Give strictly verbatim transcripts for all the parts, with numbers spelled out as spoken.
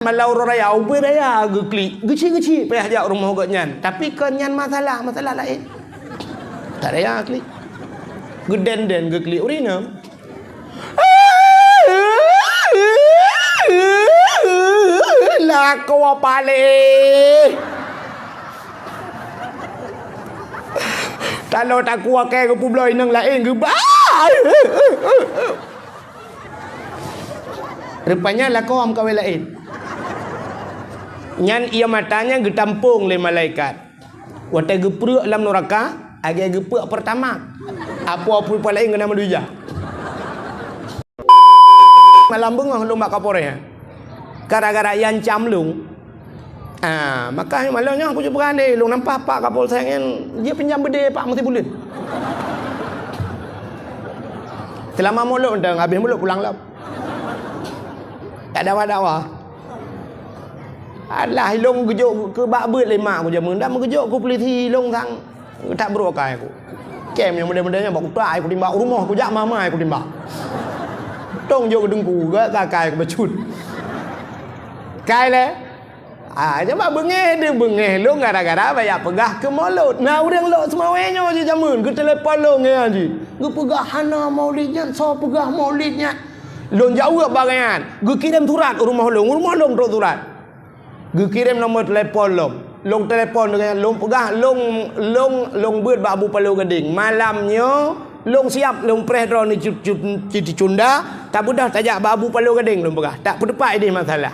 Malam uroe raya, ubé raya geuklik. Geuchik-geuchik payah jak rumoh gobnyan. Tapi kon nyan masalah, masalah laén. Tak raya klik. Geuden-den geuklik ureueng inong. Lakoe paléh. Taloe takue kèe geupeubloe inong laén geuba. Rupanya lakoe meukawen laén. Nyan ié mata nyan geutampong lé malaikat. Watèe geupreuek lam nuraka, lagèe geupreuek Pertamax. Apo-apo laén keunan mandum ija. Malam beungoh lôn bak Kapolres. Gara-gara ié ancam lôn. Ah, maka malam nyoe aku cuba gandeng, lôn nampak Pak Kapolsek nyan, jeuet pinjam beudé Pak meusibuleuen. Seulama mulod mantong, habéh mulod pulang lom. Tak dawa-dawa. Alah, ilôn geujok keu bak beuet lé mak ku jameun, dak meugeujok keu polisi ilôn sang. Tak brok akai ku. Kem nyang model-model nyan bak utak ai ku timbak, rumoh ku jak mama ai ku timbak. Tong jok keu teungku, gak akai ku bacut. Kai lé. Ah, coba beungéh deh, beungéh lôn gara-gara bak jak peugah keu mulod. Na ureueng lok seumawé nyoe jih jameun, geutelepon lôn nyan jih. Geupeugah hana mulod nyan, soe peugah mulod nyan. Lôn jaweueb bak nyan. Geukirém surat u rumoh lôn, u rumoh lôn trok surat. Geukirém nomor telepon lôn. Lôn telepon deungon lôn peugah, lôn, lôn, lôn beuet bak Abu Palo Gadeng. Malam nyoe, lôn siap, lôn preh droeneuh Cut-, Cut-, Cuticunda, tabeudôh tajak bak Abu Palo Gadeng lôn peugah. Tak peuteupat idéh masalah.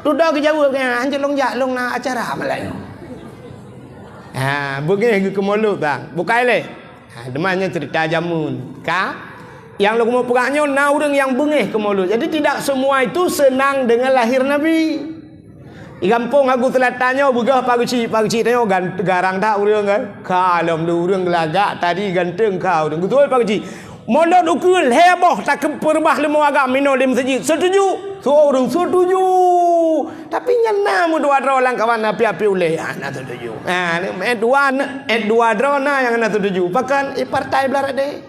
Dudoe geujaweueb, "Nyan, hanjeuet lôn jak, lôn na acara malam nyoe." Ha, beungéh geuh keu mulod bang. Bukai lé. Ha, teuma nyan cerita jameun. Ka? Nyang lôn keumeung peugah nyoe na ureueng nyang beungéh keu mulod. Jadi tidak semua itu senang dengan lahir Nabi. Di gampông Hagu Selatan nyoe beugah Pak Geuchik, Pak Geuchik tanyoe gan-, garang that ureueng kan. Ka lom lé ureueng geulagak tadi ganteng ka ureueng. Beutôi Pak Geuchik. Mulod ukeue lhèe boh takeupeurubah leumo agam inoe di meuseujid. Setuju? Soe ureueng setuju. Tapi nyan na meudua droe lam kawan api-api ulèe. Ah, na setuju. Ah, ni, eh, dua, eh, dua droe na nyang na setuju. Pakon, eh, partai blah radé.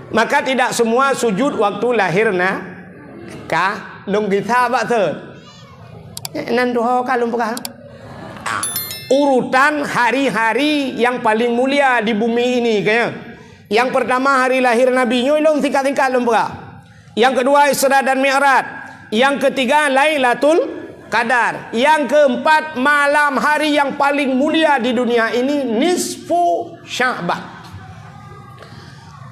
Maka tidak semua sujud waktu lahir na kah lôn gisa bak thon. Nan tuho ka lôn peugah. Ah, urutan hari-hari yang paling mulia di bumi ini, kayaknya. Yang pertama hari lahir Nabi, nyoe lôn singkat-singkat lôn peugah. Yang kedua Isra dan Mi'raj. Yang ketiga Lailatul Qadar. Yang keempat malam hari yang paling mulia di dunia ini, nisfu Sya'ban.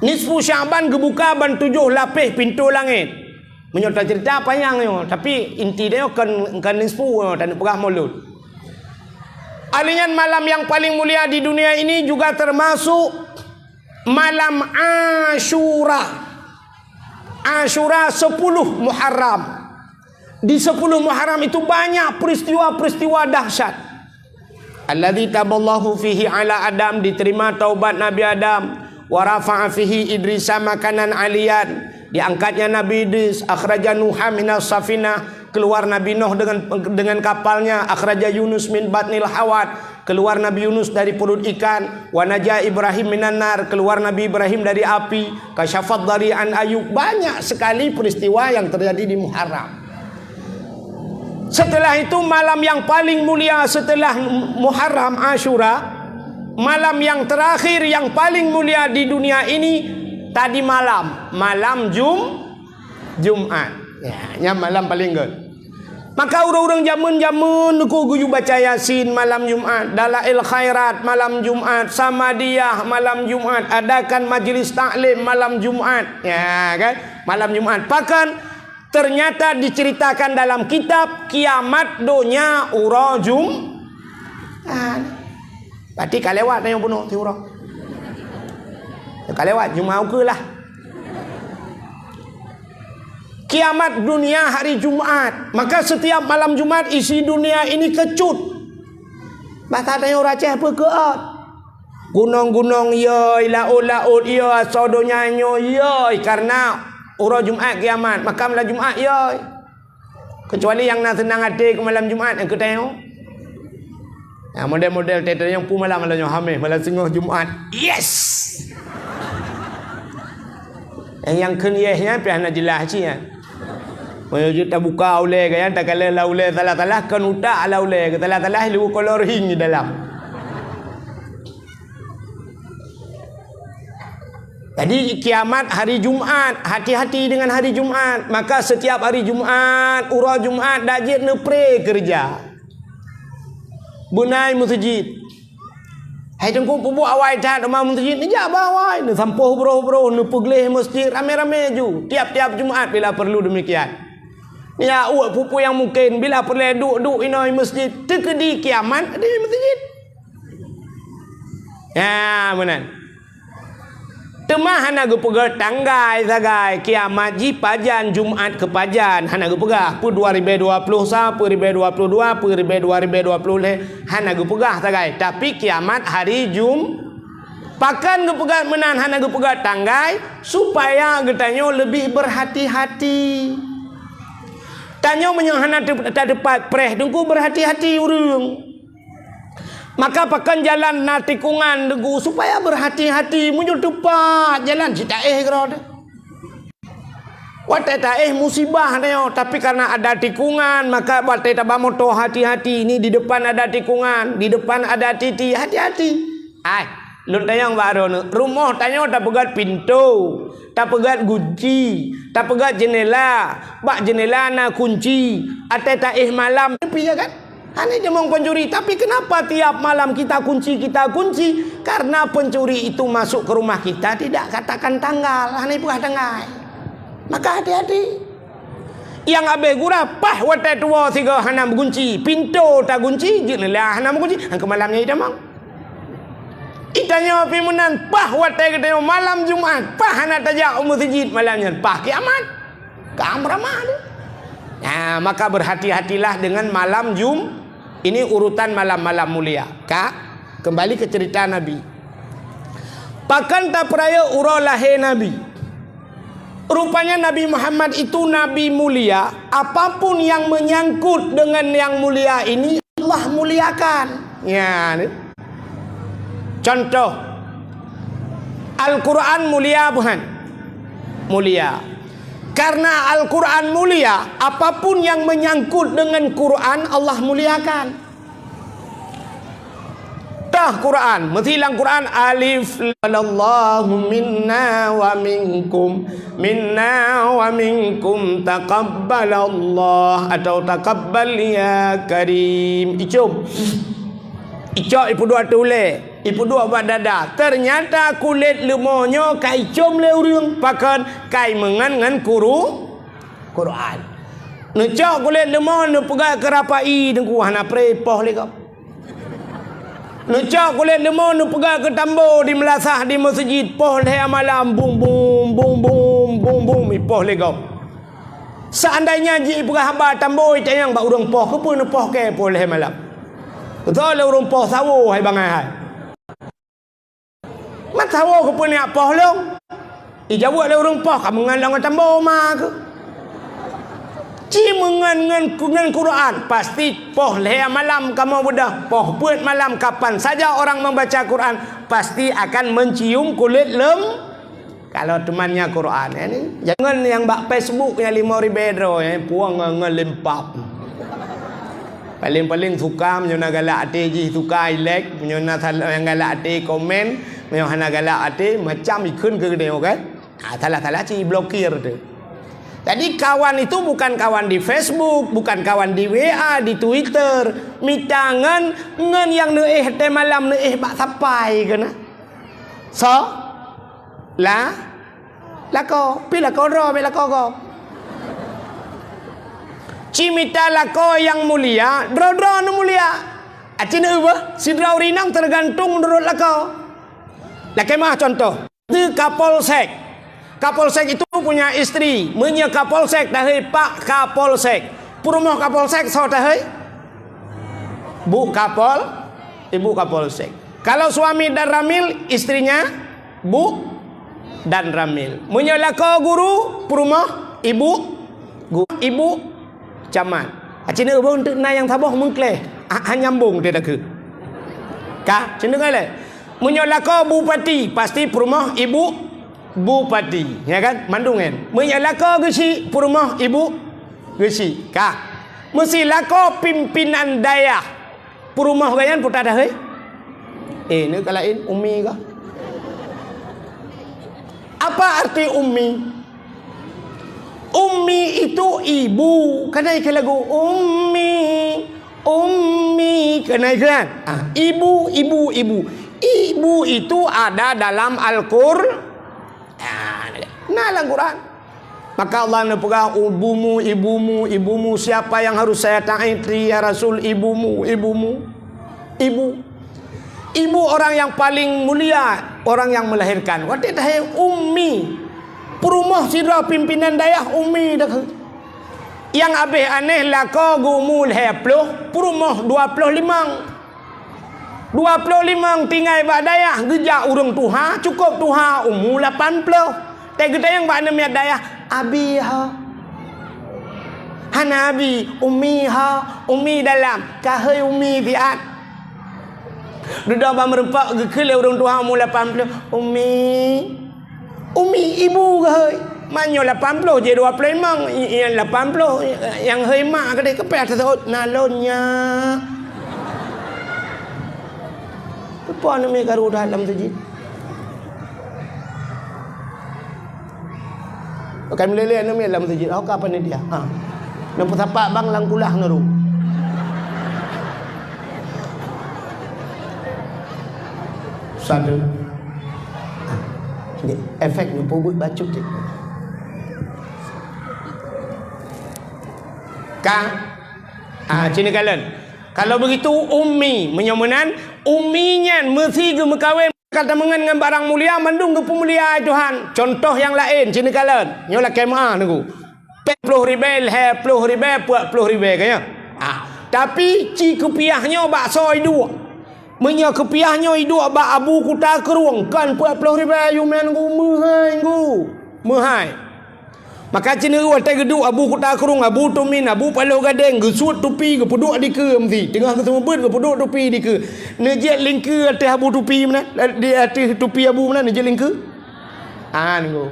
Nisfu Sya'ban geubuka ban tujoh lapéh pintoe langét. Meunyoe tacerita panyang nyoe, tapi inti dia kon, kon nisfu nyoe, taneuk peugah mulod. Ahli nyan malam yang paling mulia di dunia ini juga termasuk malam Asyura. Asyura sepuluh Muharram. Di sepuluh Muharram itu banyak peristiwa-peristiwa dahsyat. Alladzi taballahu fihi ala Adam, diterima taubat Nabi Adam, wa rafa'a fihi Idrisa makanan aliyan, diangkatnya Nabi Idris, akhraja Nuha minas safinah, keluar Nabi Nuh dengan, dengan kapalnya, akhraja Yunus min batnil hawat, keluar Nabi Yunus dari perut ikan, wa naja Ibrahim minan nar, keluar Nabi Ibrahim dari api, kasyafad dari an Ayub. Banyak sekali peristiwa yang terjadi di Muharram. Setelah itu, malam yang paling mulia setelah Muharram, Asyura, malam yang terakhir yang paling mulia di dunia ini, tadi malam, malam Jum-, Jumat. Ya, nyan malam paling göt. Maka ureueng-ureueng jameun-jameun nyoe geuyue baca Yasin malam Jumat, Dalail Khairat malam Jumat, Samadiyah malam Jumat, adakan majlis taklim malam Jumat. Ya, kan? Malam Jumat. Pakon Ternyata diceritakan dalam kitab kiamat donya uroe Jum-, ah, berarti ka lewat nyang bunoe siuroe. Ka lewat, Jumat ukeue lah. Kiamat dunia hari Jumat. Maka setiap malam Jumat isi dunia ini kecut. Bahasa tanyoe ureueng Aceh peue keuot. Gunong-gunong yoi, laôt-laôt yoi, asoe donya nyoe yoi, karena uroe Jumat kiamat, maka malam Jumat yoi. Kecuali nyang na seunang até keu malam Jumat, nyang keu tanyoe. Nah, model-model teuh nyang peue malam, malam nyoe Hamèh, malam singoh Jumat. Yes! Nyang, nyang kheun yes nyan pih hana jeulaih cit nyan. Meunyoe jeuet tabuka ulèe, kan, takalon lam ulèe salah-salah, kon utak lam ulèe, salah-salah lheueh kolor hing di dalam. Jadi, kiamat hari Jumat, hati-hati dengan hari Jumat. Maka, setiap hari Jumat, uroe Jumat, dak jeuet neupre keureuja. Beunai meuseujid. Hai Teungku, peubuet awai that teuma meuseujid, neujak bak awai, neusampôh broh-broh, neupeugleh meuseujid ramé-ramé ju. Tiap-tiap Jumat bila perlu demikian. Ya, uek peue-peue nyang mungken, bila peureulèe duek-duek inoe meuseujid, teukeudi kiamat di meuseujid. Ya, meunan. Teuma hana geupeugah tanggai sagai, kiamat jih pajan, Jumat keu pajan, hana geupeugah. Peue dua ribèe dua ploh sa, peue ribèe dua ploh dua, peue ribèe dua ribèe dua ploh lhèe, hana geupeugah sagai. Tapi kiamat hari Jum-, pakon geupeugah meunan hana geupeugah tanggai, supaya geutanyoe leubeh berhati-hati. Tanyoe meunyoe hana teu-, tateupat preh Teungku, berhati-hati ureueng. Maka pakon jalan na tikongan Teungku, supaya berhati-hati. Meunyoe teupat jalan, cit taéh keudroe teuh. Watèe taéh musibah nyoe, tapi karena ada tikongan, maka watèe taba moto hati-hati. Ini di depan ada tikongan, di depan ada titi, hati-hati. Ai, lôn tanyong bak droeneuh, rumoh tanyoe tapeugöt pintoe, tapeugöt gunci, tapeugöt jeundela, bak jeundela na kunci, watèe taéh malam, tapi ya kan? Hana jimong pencuri, tapi kenapa tiap malam kita kunci, kita kunci? Karena pencuri itu masuk ke rumah kita tidak katakan tanggal, hana peugah tanggai. Maka hati-hati. Nyang abéh gura, paih watèe tuwoe sigoe hana meugunci, pintoe tagunci, jeundela hana meugunci, han keu malam nyan itamong. Itanyoe pih meunan, paih watèe geutanyoe malam Jumat, paih hana tajak u meuseujid malam nyan, paih kiamat. Ka meuramah tu. Nah, maka berhati-hatilah dengan malam Jum-, ini urutan malam-malam mulia. Ka, kembali ke cerita Nabi. Pakon tapeurayeuk uroe lahé Nabi? Rupanya Nabi Muhammad itu nabi mulia, apapun yang menyangkut dengan yang mulia ini, Allah muliakan. Ya, ni. Contoh, Al-Quran mulia bukan? Mulia. Karena Al-Quran mulia, apapun yang menyangkut dengan Quran, Allah muliakan. Tah Quran, meusilang Quran, alif, Allahu minna wa minkum, minna wa minkum, taqabbalallah atau taqabbal ya karim. Icom. Icok ipeuduek ateueh ulèe, ipeuduek bak dada. Ternyata kulét leumo nyoe ka icom lé ureueng, pakon? Ka imeungon ngon kuru-, Quran. Neucok kulét leumo neupeugah keu rapai Teungku, hana preh poh lé gob. Neucok kulét leumo neupeugah keu tambo di meulasah di meuseujid, poh lhèe malam, bum bum, bum bum, bum bum, ipoh lé gob. Seandainya jipeugah haba tambo itanyong bak ureueng poh, keupeue neupoh kèe poh lhèe malam? Beutôi lé ureueng poh sawo hai bangai hai. Mat sawo keupeue neujak poh lôn? Ijaweueb lé ureueng poh ka meungon lôn tambo ma keuh. Ci meungon ngon, ngon Quran, pasti poh lhèe malam kamoe beudôh, poh peuet malam kapan saja orang membaca Quran, pasti akan mencium kulét lem-, kalau teuma nyan Quran, ya ni. Jangan nyang bak Facebook nyang lima ribèe droe, ya, puang ngon, ngon lempap. Paléng-paléng suka meunyoe na galak até jih suka i-like, meunyoe na sal-, nyang galak até komen, meunyoe hana galak até macam ikheun keu geutanyoe kan. Ha, salah-salah cit iblokir teuh. Jadi kawan itu bukan kawan di Facebook, bukan kawan di W A, di Twitter. Mita ngon, ngon nyang neuéh até malam neuéh bak sapai keunan. So, la, Lakoe, pi lakoe droe, bèk lakoe gob. Ci mita lakoe nyang mulia, droe-droe nyang mulia. Aci neueu beuh, sidroe ureueng inong teugantung meunurot lakoe. Lakèe meuah contoh, di Kapolsek. Kapolsek itu punya istri. Meunyoe Kapolsek tahé Pak Kapolsek. Peurumoh Kapolsek soe tahé? Bu Kapol, Ibu Kapolsek. Kalau suami Danramil, istrinya Bu Danramil. Meunyoe lakoe guru, peurumoh ibu gu-, ibu camat. Aci neueu beuh teuk na nyang saboh meukleh. Ah, han nyambong teuh takheun. Ka, ci neueu lé. Meunyoe lakoe bupati, pasti peurumoh ibu bupati, ya kan? Mandum kan? Meunyoe lakoe geuchik, peurumoh ibu Geusyik, ka. Meusi lakoe pimpinan dayah. Peurumoh gobnyan peue that hei? Eh, ni ka laén, umi kah? Apa arti ummi? Ummi itu ibu. Kan na ikheun lagu, "Ummi, ummi." Kan na ikheun kan? Ah, ibu, ibu, ibu. Ibu itu ada dalam Al-Qur-, ah, na lam Quran. Maka Allah neupeugah, "Ibumu, ibumu, ibumu. Siapa yang harus saya taati, ya Rasul? Ibumu, ibumu." Ibu. Ibu orang yang paling mulia, orang yang melahirkan. Watèe tahé ummi. Peurumoh sidroe pimpinan dayah ummi dah. Nyang abéh aneh lakoe geumu lhèe ploh, peurumoh dua ploh limong. Dua ploh limong tinggai bak dayah, geujak ureueng tuha, cukôp tuha, umu lapan ploh. Teugeutanyong bak aneuk miet dayah, "Abi ho?" "Hana abi, umi ho." "Umi dalam, ka hôi umi siat." Dudoe bak meurumpok geukheun lé ureueng tuha umu lapan ploh, "Umi." "Umi, ibu keuh hôi." Meunyoe lapan ploh jih dua ploh limong, i-, i-, lapan ploh, i-, nyang hôi mak keudeh, keupeue taseuôt, "Na lôn nyak." Keupeue aneuk miet karu that lam meuseujid? Bukan meulélé aneuk miet lam meuseujid, oh, ka panitia. Ha. Neupeusapat bang lam kulah neuru. Satu. Nggih, efek nyoe peubuet bacut cit. Ka? Ah, sini kalon. Kalau begitu, ummi, meunyoe meunan, ummi nyan meusi geumeukawen ka tameungon ngon barang mulia, mandum geupeumulia Tuhan. Contoh nyang laén, sini kalon. Nyoe lakèe meu'ah, Teungku. Peuet ploh ribèe, lhèe ploh ribèe, peuet ploh ribèe, ka nyan? Ah, tapi ci keupiah nyoe bak soe iduek. Meunyoe keupiah nyoe iduek bak Abu Kuta Krueng, kon peuet ploh ribèe, yue meunan, Teungku, meuhai, Teungku. Meuhai. Maka ci neuru watèe geuduek Abu Kuta Krueng, Abu Tumin, Abu Paloh Gadeng, geusuet tupi, geupeuduek dikeue meusi. Teungoh geuseumeubeuet, geupeuduek tupi dikeue. Neujeuet lingkeue ateueh Abu tupi meunan, di ateueh tupi Abu meunan, neujeuet lingkeue. Ah, Teungku.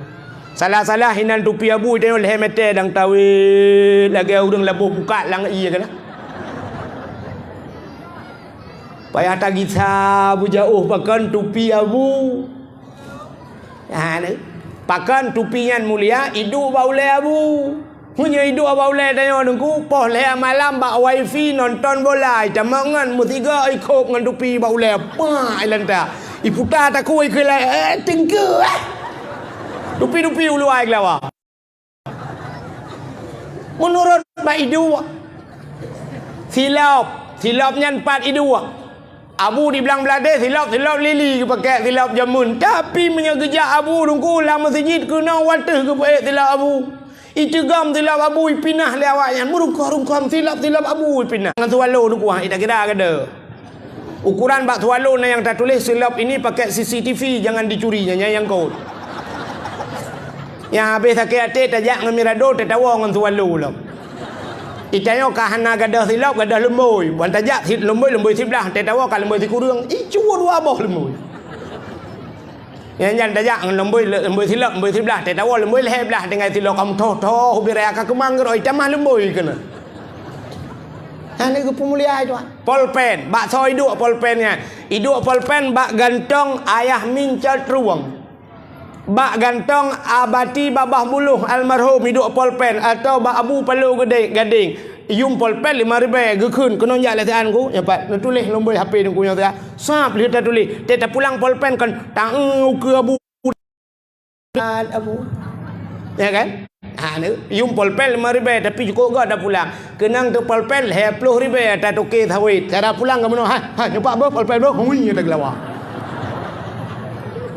Salah-salah hinan tupi Abu, tanyoe lhèe mètè dang tawét, lagèe ureueng laboh bukak lam ié keunan. Payah tagisa beujaôh pakon tupi Abu. Ha, ni. Pakon tupi nyan mulia, iduek bak ulèe Abu. Meunyoe iduek bak ulèe tanyoe Teungku, poh lhèe malam bak wifi nonton bola, itamong ngon meusigoe ikhôb ngon tupi bak ulèe. Pah, ilanta. Iputa takue ikheun lé, eh, Teungku, eh. Tupi-tupi u luwa ikeulawa. Meunurot bak iduek, silop, silop nyan pat iduek. Abu di Blang Blahdeh, silop, silop lili geupakèk, silop jameun. Tapi meunyoe geujak Abu Teungku lam meuseujid, keunoe watèe geupeuék silop Abu. Iteugom silop Abu, ipinah lé awaknyan. Meurungkôm-rungkôm silop, silop Abu ipinah. Ngon swallow Teungku, ha, ita kira kada. Ukuran bak swallow na nyang tatuléh, "Silop ini pakai C C T V, jangan dicuri," nyan nyang kot. Nyang habéh sakét até tajak ngon Mirado, tatawoe ngon swallow lom. Itanyoe ka hana gadoh silop, gadoh lumbôi. Ban tajak si-, lumbôi, lumbôi siblah, tatawoe ka lumbôi sikureueng. Icue dua boh lumbôi. Nyan, nyan tajak ngon lumbôi, lumbôi silop, lumbôi siblah, tatawoe lumbôi lhèe blah, tinggai silop ka meutoh-toh, ubé raya ka keumang keudroe, itamah lumbôi keunan. Hana geupeumulia Tuhan. Polpen, bak soe iduek polpen nyan? Iduek polpen bak gantong Ayah Min Cot Rueng. Bak gantong Abati Babah Buluh almarhum iduek polpen, atau bak Abu Paloh Gede-, Gadeng. Yuem polpen limong ribèe geukheun, keunoe jak lé siat Teungku, nyan pat neutuléh lumbôi H P Teungku nyoe siat. Sab lheueh tatuléh, teuh tapulang polpen kon, taeu ukeue Abu. Abu. Ya kan? Ha, ni, yuem polpen limong ribèe, tapi cukôp göt tapulang. Keunong teuh polpen lhèe ploh ribèe tatoke sawét. Cara pulang ka meunoe, ha, ha, nyoe pat beuh polpen beuh, hui, tageulawa.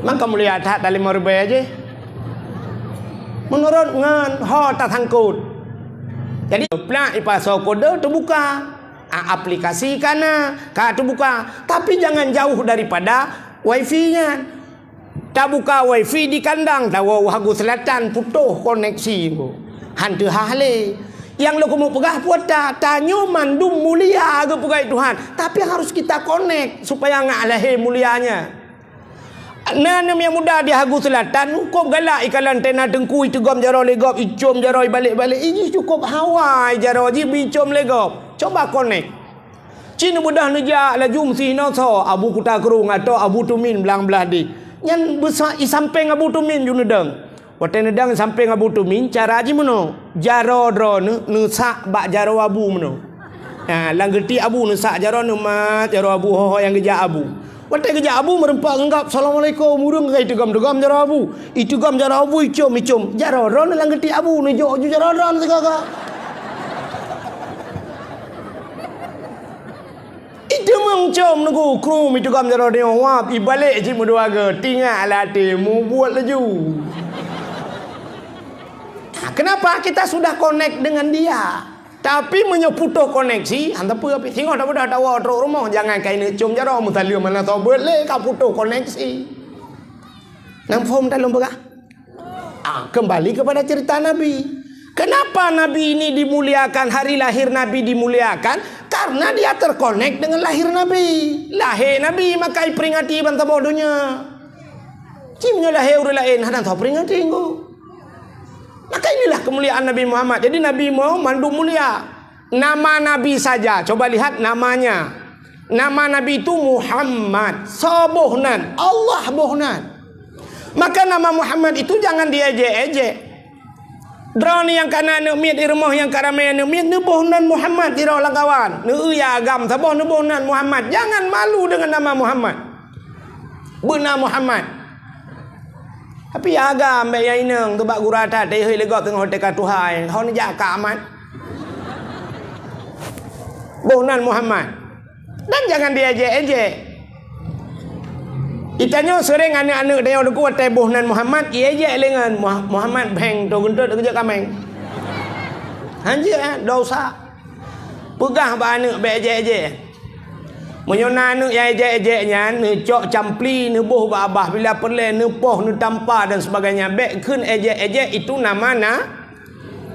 Maka mulia that limong ribèe jih. Meunurot ngon ho tasangkot. Jadi, plak ipasoe kode teubuka. A, aplikasi ka na, ka teubuka. Tapi jangan jauh daripada wifi nyan. Tabuka wifi di kandang, tawoe u Hagu Selatan, putôh koneksi. Han teuhah lé. Nyang lôn keumeung peugah peue ata, tanyoe mandum mulia geupeugah Tuhan, tapi harus kita connect supaya ngat lahé mulianya. Na aneuk miet muda di Hagu Selatan, cukôp galak ikalon tena teungku, iteugom jaroe lé gob, icôm jaroe ibalek-balek. Ih, jih cukôp hawa jaroe jih bicôm lé gob. Coba connect. Ci neubeudôh neujak laju meusihi noe soe, Abu Kuta Krueng atau Abu Tumin blang blah di. Nyan beusa-, isampéng Abu Tumin ju neudong. Watée neudong sampéng Abu Tumin, cara jih meunoe, jaroe droeneuh neusak bak jaroe abu meunoe. Ha, lam geuti abu neusak jaroe, neumat jaroe abu, ho-ho nyang geujak abu. Watée geujak abu meureumpok ngon gob, "Assalamualaikum," ureuëng ka iteugom-teugom jaroe abu. Iteugom jaroe abu, icôm-icôm. Jaroe droeneuh lam geuti abu, neujok ju jaroe droeneuh sigoe-goe. Iteumeung com nunggu kru meucugam jaroe nyoe wab, ibalek cit meudua geu, tingat lam até, mubuet laju. Kenapa? Kita sudah connect dengan dia. Tapi meunyoe putôh koneksi, han teupeu pih. Singoh tabeudôh tawoe trok rumoh, jangan kaineuk com jaroe, meusaleuem hana soe beuet lé, ka putôh koneksi. Nam phom dah lôn peugah? Ah, kembali kepada cerita Nabi. Kenapa Nabi ini dimuliakan, hari lahir Nabi dimuliakan? Karena dia terkonek dengan lahir Nabi. Lahé Nabi maka iperingati ban saboh donya. Ci meunyoe lahé ureuëng laén hana soe peringati engko. Maka inilah kemuliaan Nabi Muhammad. Jadi Nabi Muhammad mandum mulia. Nama Nabi saja, coba lihat namanya. Nama Nabi itu Muhammad. Soe boh nan? Allah boh nan. Maka nama Muhammad itu jangan diejek-ejek. Droeneuh nyang kana aneuk miet di rumoh, nyang ka ramé aneuk miet, neuboh nan Muhammad sidroe lam kawan. Neueu ya agam saboh neuboh nan Muhammad. Jangan malu dengan nama Muhammad. Beuna Muhammad. Tapi ya agam bék ya inong, teuh bak gura that, teuh hôi lé gob teungoh teuka tuha, ho neujak ka amat. Boh nan Muhammad. Dan jangan diejek-ejek. Itanyoe sering aneuk-aneuk tanyoe teungku watée boh nan Muhammad, iejek lé ngon Muha-, Muhammad Beng, to geuntot geujak kaméng. Hanjeuet, eh, dosa. Peugah bak aneuk bék ejek-ejek. Meunyoe na aneuk nyang ejek-ejek nyan, neucok campli, neuboh bak babah, bila peureulée neupoh, neutampa dan sebagainya, bék kheun ejek-ejek, itu nama na.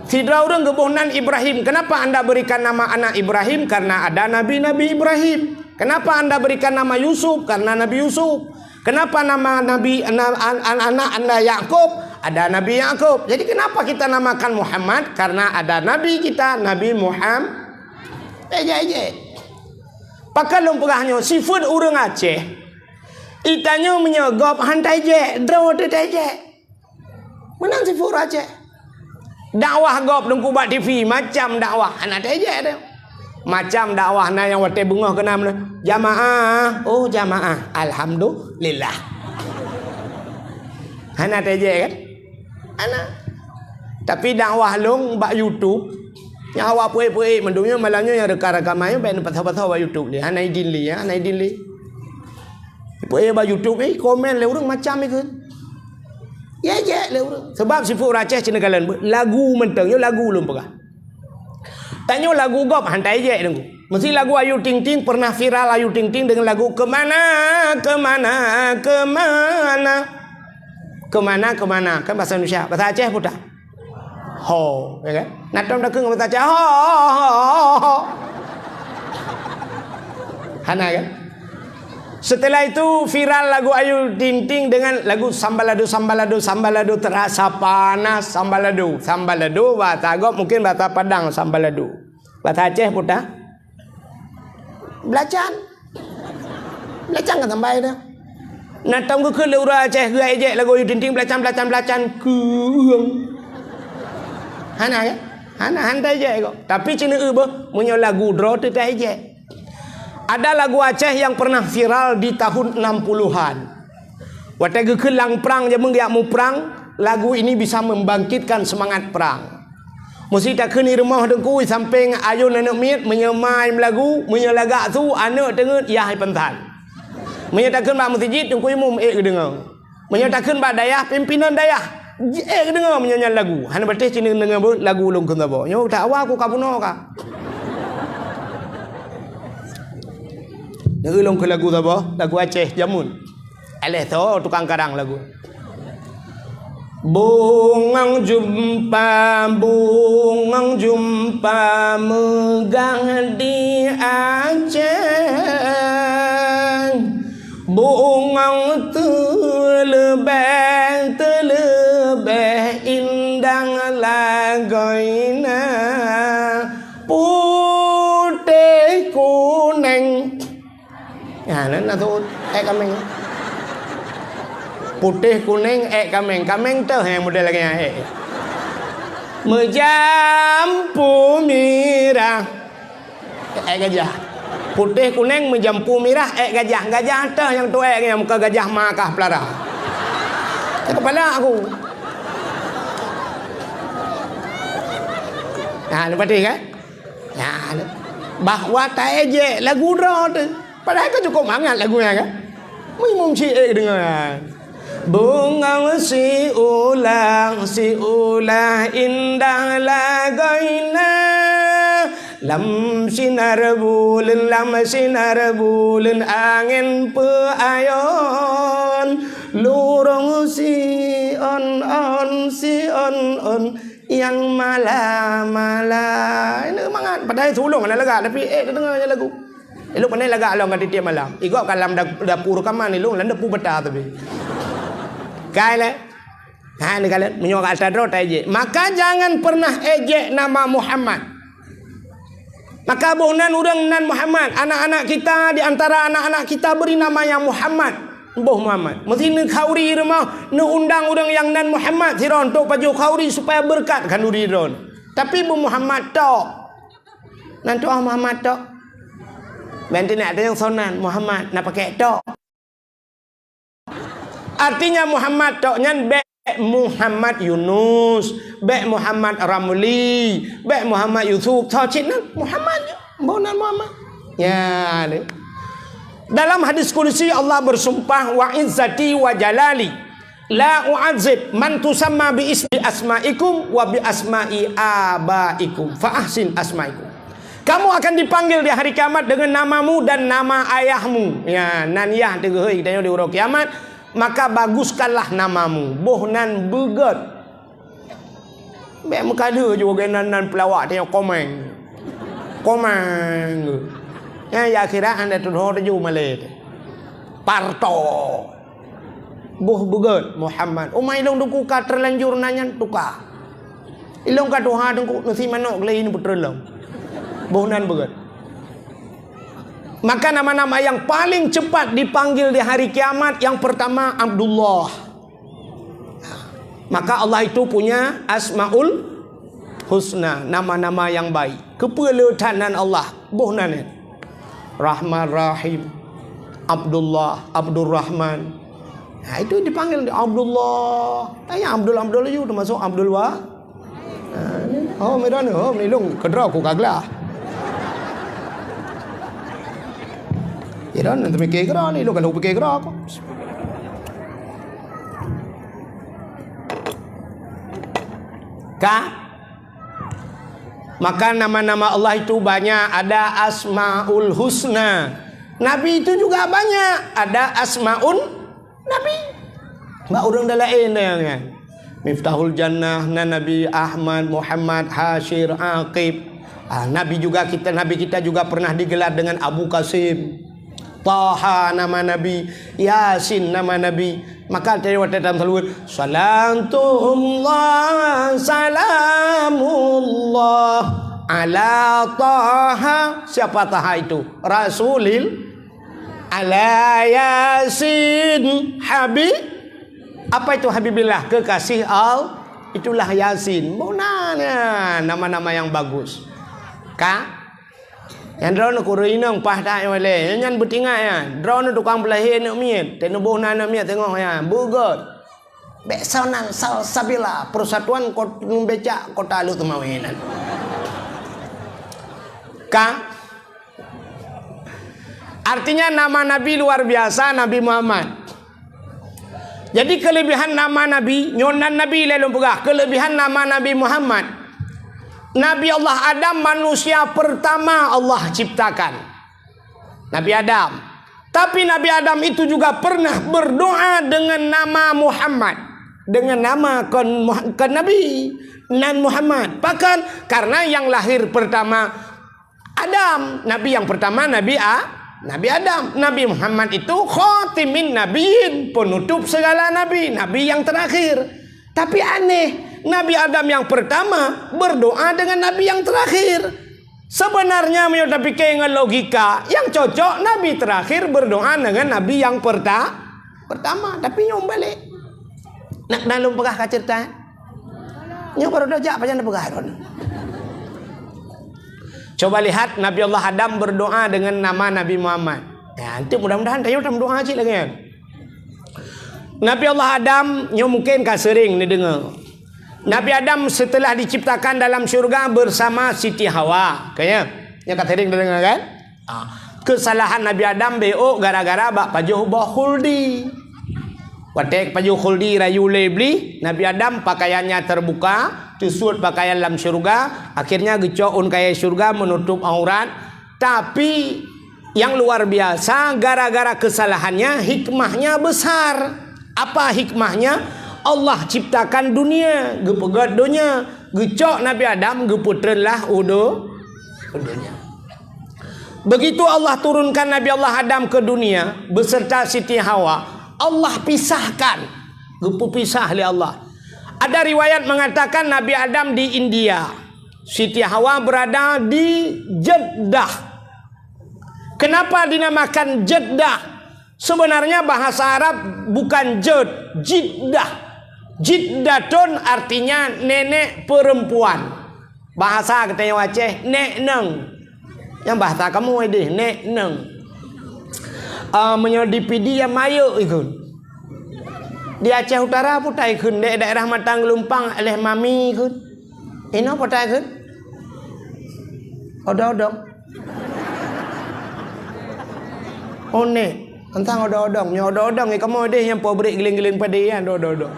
Sidroe ureuëng geuboh nan Ibrahim. Kenapa anda berikan nama anak Ibrahim? Karena ada nabi-nabi Ibrahim. Kenapa anda berikan nama Yusuf? Karena Nabi Yusuf. Kenapa nama nabi, na-, an-, an-, anak anda Yakub? Ada Nabi Yakub. Jadi kenapa kita namakan Muhammad? Karena ada nabi kita, Nabi Muhammad. Ejek-ejek. Pakon lôn peugah nyoe, sifeuet ureuëng Aceh. Itanyoe meunyoe gob han taejek, droe teuh taejek. Meunan sifeuet ureuëng Aceh. Dakwah gob teungku bak T V, macam dakwah, hana taejek teuh. Macam dakwah na nyang watée beungoh keunan, "Jamaah, oh jamaah, alhamdulillah." Hana taejek kan? Hana. Tapi dakwah lôn bak YouTube, nyang awak peuék-peuék mandum nyoe, malam nyoe nyang reuka-reuka main, bék neupasoe-pasoe bak YouTube lé. Hana idin lé, ya, hana idin lé. Peuék bak YouTube, eh, komen lé ureuëng macam ikeu. Ya, ejek lé ureuëng. Sebab sifeuet ureuëng Aceh cina kalon, lagu mantong, nyoe lagu lôn peugah. Tanyoe lagu gob han taejek deungoe. Mesti lagu Ayu Ting Ting, pernah viral Ayu Ting Ting dengan lagu Kemana, Kemana, Kemana. Kemana, Kemana. Kan bahasa Indonesia. Bahasa Aceh peue tah? Ho, ya kan? Na tom takheun ngon bahasa Aceh. Ho, ho, ho, ho, ho. Hana kan? Setelah itu viral lagu Ayu Ting Ting dengan lagu Sambalado, Sambalado, Sambalado, terasa panas Sambalado. Sambalado bahasa gob, mungkin bahasa Padang Sambalado. Bahasa Aceh peue tah? Belacan. Belacan kan sampai dah. Na tom geukheun lé ureuëng Aceh geuejek lagu Ayu Ting Ting, belacan, belacan, belacan, keueng. Hana kan? Hana, han taejek kok. Tapi cina eu beuh, meunyoe lagu droe teuh taejek. Ada lagu Aceh yang pernah viral di tahun enam puluhan. Watée geukheun lam prang, jameun geujak muprang, lagu ini bisa membangkitkan semangat perang. Meusi takheun di rumoh teungku, sampéng ayôn aneuk miet, meunyoe mai meulagu, meunyoe lagak su, aneuk teungeut yah ipansan. Meunyoe takheun bak meuseujid, teungku imum ék geudeungoe. Meunyoe takheun bak dayah, pimpinan dayah, ék geudeungoe meunyoe nyan lagu. Hana patéh ci neudeungoe beuh lagu lôn kheun saboh. Nyoe that awai ku ka bunoe ka. Neueu lôn kheun lagu saboh, lagu Aceh jameun. Aléh tho tukang karang lagu. Bungong jumpa, bungong jumpa meugah di Aceh. Bungong tu Leubeh teuleubeh indang lagoina putéh kunéng. Ya, nan na tu ék kaméng. Putéh kunéng ék kaméng. Kaméng teuh nyang model lagée nyan ék. Meujampu mirah. Ék gajah. Putéh kunéng meujampu mirah ék gajah. Gajah teuh nyang tuék nyang muka gajah ma kah pelara. Kepala aku. Nah, ni patih kan? Nah, ni. Bahwa taéjék lagu droe teuh. Padahai ka cukup mangat lagu nyan kan? Meuimum syiek deungon. Beungong siulah, siulah indah lagoina. Lam sinar buleuen, lam sinar buleuen angén peuayon. Lurong sion-on, sion-on nyang mala-mala. Ini mangat. Padahai si ulôn hana lagak, tapi ék teudeungoe nyan lagu. Ilôn pandai lagak lom ka tiep-tiep malam. Igob ka lam da-, dapu reukaman ilôn, lam dapu bata tapi. Kai lé. Ha, ni kalian, meunyoe ka atra droe taéjék. Maka jangan pernah éjék nama Muhammad. Maka boh nan ureuëng nan Muhammad. Anak-anak kita, di antara anak-anak kita beri nama yang Muhammad. Boh Muhammad. Meusi neukhanduri rumoh, neuundang ureuëng nyang nan Muhammad sidroe untuk pajoh khanduri supaya beureukat khanduri droe. Tapi boh Muhammad tok. Nan tuah Muhammad tok. Banti nak ada yang sonan Muhammad, na pakai tok. Artinya Muhammad tok nyan bék Muhammad Yunus, bék Muhammad Ramli, bék Muhammad Yusuf, soe cit nan Muhammad je. Boh nan Muhammad. Ya, ni. Dalam hadis kudusi Allah bersumpah, "Wa izzati wa jalali, la u'adzib man tusamma bi ismi asma'ikum wa bi asma'i abaikum, fa ahsin asma'ikum." Kamu akan dipanggil di hari kiamat dengan namamu dan nama ayahmu. Ya, nan yah teuhôi geutanyoe di uroe kiamat, maka baguskanlah namamu. Boh nan beugét. Bék meukadeue ju geunan nan peulawak tanyoe komeng. Komeng. Ya, ya akhirat anda tudoh tuju malée. Parto. Boh beugét Muhammad. Uma ilong duku ka terlanjur nanya tuka. Ilong ka tuha dengku nasi manok gele ini putra ilong. Boh nan beugét. Maka nama-nama yang paling cepat dipanggil di hari kiamat yang pertama Abdullah. Maka Allah itu punya Asmaul Husna, nama-nama yang baik. Keupeue le that nan Allah? Boh nan nyan. Rahman Rahim, Abdullah, Abdurrahman. Nah, itu dipanggil Abdullah. Tanya Abdul Abdul laju termasuk Abdul Wa. Nah, ini. Oh, medan, oh, melilung kedra ku kaglah. Ya dan nanti mikir kira ni, lu kalau pikir kira aku. Ka? Maka nama-nama Allah itu banyak, ada Asmaul Husna. Nabi itu juga banyak, ada Asmaun Nabi. Bak ureuëng dah laén dah kan. Miftahul Jannah, na Nabi Ahmad, Muhammad, Hasyir, Aqib. Ah, Nabi juga kita, Nabi kita juga pernah digelar dengan Abu Qasim. Taha nama Nabi, Yasin nama Nabi. Maka tadi waktu dalam salawat, salatullah, salamullah, ala Taha. Siapa Taha itu? Rasulil, ala Yasin, Habib. Apa itu Habibillah? Kekasih Allah. Itulah Yasin. Bona nama-nama yang bagus. Ka? Nyang droeneuh kureueng inong paih that nyoe lé. Nyan beutingat nyan. Droeneuh tukang peulahé aneuk miet. Teunuboh na aneuk miet teungoh nyan. Beugét. Bék soe nan Salsabila, Persatuan Kot-, Becak Kota Lhokseumawe Seumawe nan. Ka? Artinya nama Nabi luar biasa, Nabi Muhammad. Jadi kelebihan nama Nabi, nyoe nan Nabi lé lôn peugah, kelebihan nama Nabi Muhammad. Nabi Allah Adam manusia pertama Allah ciptakan. Nabi Adam. Tapi Nabi Adam itu juga pernah berdoa dengan nama Muhammad. Dengan nama kon Muha-, kon Nabi, nan Muhammad. Bahkan karena yang lahir pertama Adam, nabi yang pertama Nabi A-, Nabi Adam. Nabi Muhammad itu khatimin nabiyyin, penutup segala nabi, nabi yang terakhir. Tapi aneh, Nabi Adam yang pertama berdoa dengan nabi yang terakhir. Sebenarnya, meunyoe tapike ngon logika, yang cocok nabi terakhir berdoa dengan nabi yang perta-, pertama. Tapi nyoe balek. Nak na lôn peugah ka cerita, eh? Nyoe baru dah jak, pajan dah peugah droen. Coba lihat, Nabi Allah Adam berdoa dengan nama Nabi Muhammad. Ya, nanti mudah-mudahan tayo tam doa cit lagi, kan? Nabi Allah Adam, nyoe mungkin ka sering neudeungoe. Nabi Adam setelah diciptakan dalam syurga bersama Siti Hawa. Kayaknya, nyoe ka sering neudeungoe, kan? Ah, kesalahan Nabi Adam beok gara-gara bak pajoh boh khuldi. Watèe pajoh khuldi rayu lé Iblih, Nabi Adam pakaiannya terbuka, teusut pakaian lam syurga, akhirnya geucok ôn kayèe syurga menutup aurat. Tapi, yang luar biasa, gara-gara kesalahannya, hikmahnya besar. Apa hikmahnya? Allah ciptakan dunia, geupeugöt donya, geucok Nabi Adam, geupeutreun lah u do-, u donya. Begitu Allah turunkan Nabi Allah Adam ke dunia beserta Siti Hawa, Allah pisahkan, geupeupisah lé Allah. Ada riwayat mengatakan Nabi Adam di India, Siti Hawa berada di Jeddah. Kenapa dinamakan Jeddah? Sebenarnya bahasa Arab bukan Jed, Jiddah. Jiddatun artinya nenek perempuan. Bahasa geutanyoe Aceh, nek neng. Nyang bahasa kamoe deh, nek neng. Ah, meunyoe di Pidie ya mayuk ikheun. Di Aceh Utara peue ta ikheun, di daerah Matang Geulumpang leh mami ikheun. Inoe peue ta ikheun? Odong-odong. Oh, nek. Teuntang odong-odong. Nyoe odong-odong, ya kamoe deh nyang po brek giling-giling padé, ya, odong-odong.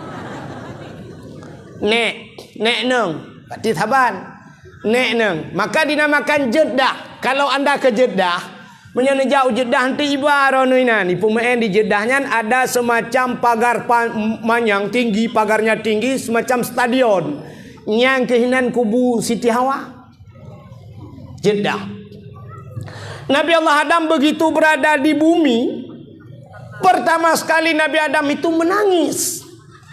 Nek, nek neng. Berarti saban. Nek neng. Maka dinamakan Jeddah. Kalau anda ke Jeddah, meunyoe neujak u Jeddah, nanti iba droeneuh inan. Ipeumeu'en di Jeddah nyan ada semacam pagar pa-, manyang tinggi, pagarnya tinggi, semacam stadion. Nyang keuh inan kubu Siti Hawa. Jeddah. Nabi Allah Adam begitu berada di bumi, pertama sekali Nabi Adam itu menangis.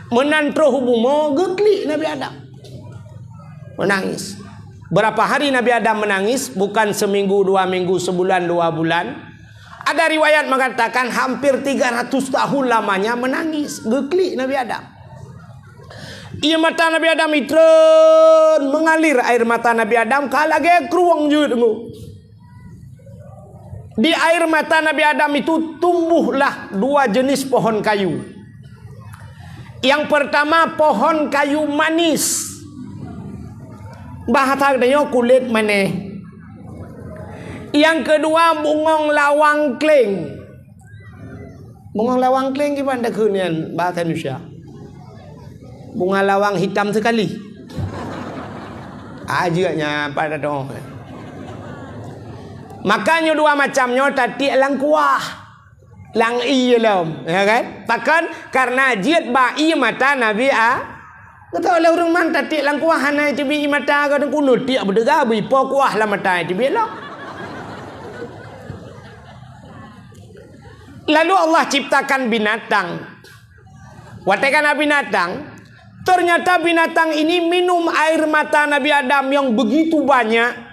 Meunan troh u bumoe geuklik Nabi Adam. Menangis. Berapa hari Nabi Adam menangis? Bukan seminggu, dua minggu, sebulan, dua bulan. Ada riwayat mengatakan hampir tiga ratus tahun lamanya menangis. Geuklik Nabi Adam. Ié mata Nabi Adam itreun, mengalir air mata Nabi Adam ka lagèe krueng jeuet ngu. Di air mata Nabi Adam itu tumbuhlah dua jenis pohon kayu. Yang pertama, pohon kayu manis. Bahasa geutanyoe kulét maneh. Yang kedua, bungong lawang kleng. Bungong lawang kleng kiban takheun nyan bahasa Indonesia. Bunga lawang hitam sekali. Ajeuk nyan pada dong. Maka nyoe dua macam nyoe tatiek lam kuah. Lam ié lom, ya kan? Pakon? Karena jeuet bak ié mata Nabi A-, gata lé ureueng man tatiek lam kuah hana teubiet ié mata, gata keuneuk tiek beudeuga bri po kuah lam mata teubiet lom. Lalu Allah ciptakan binatang. Watèe ka na binatang, ternyata binatang ini minum air mata Nabi Adam yang begitu banyak.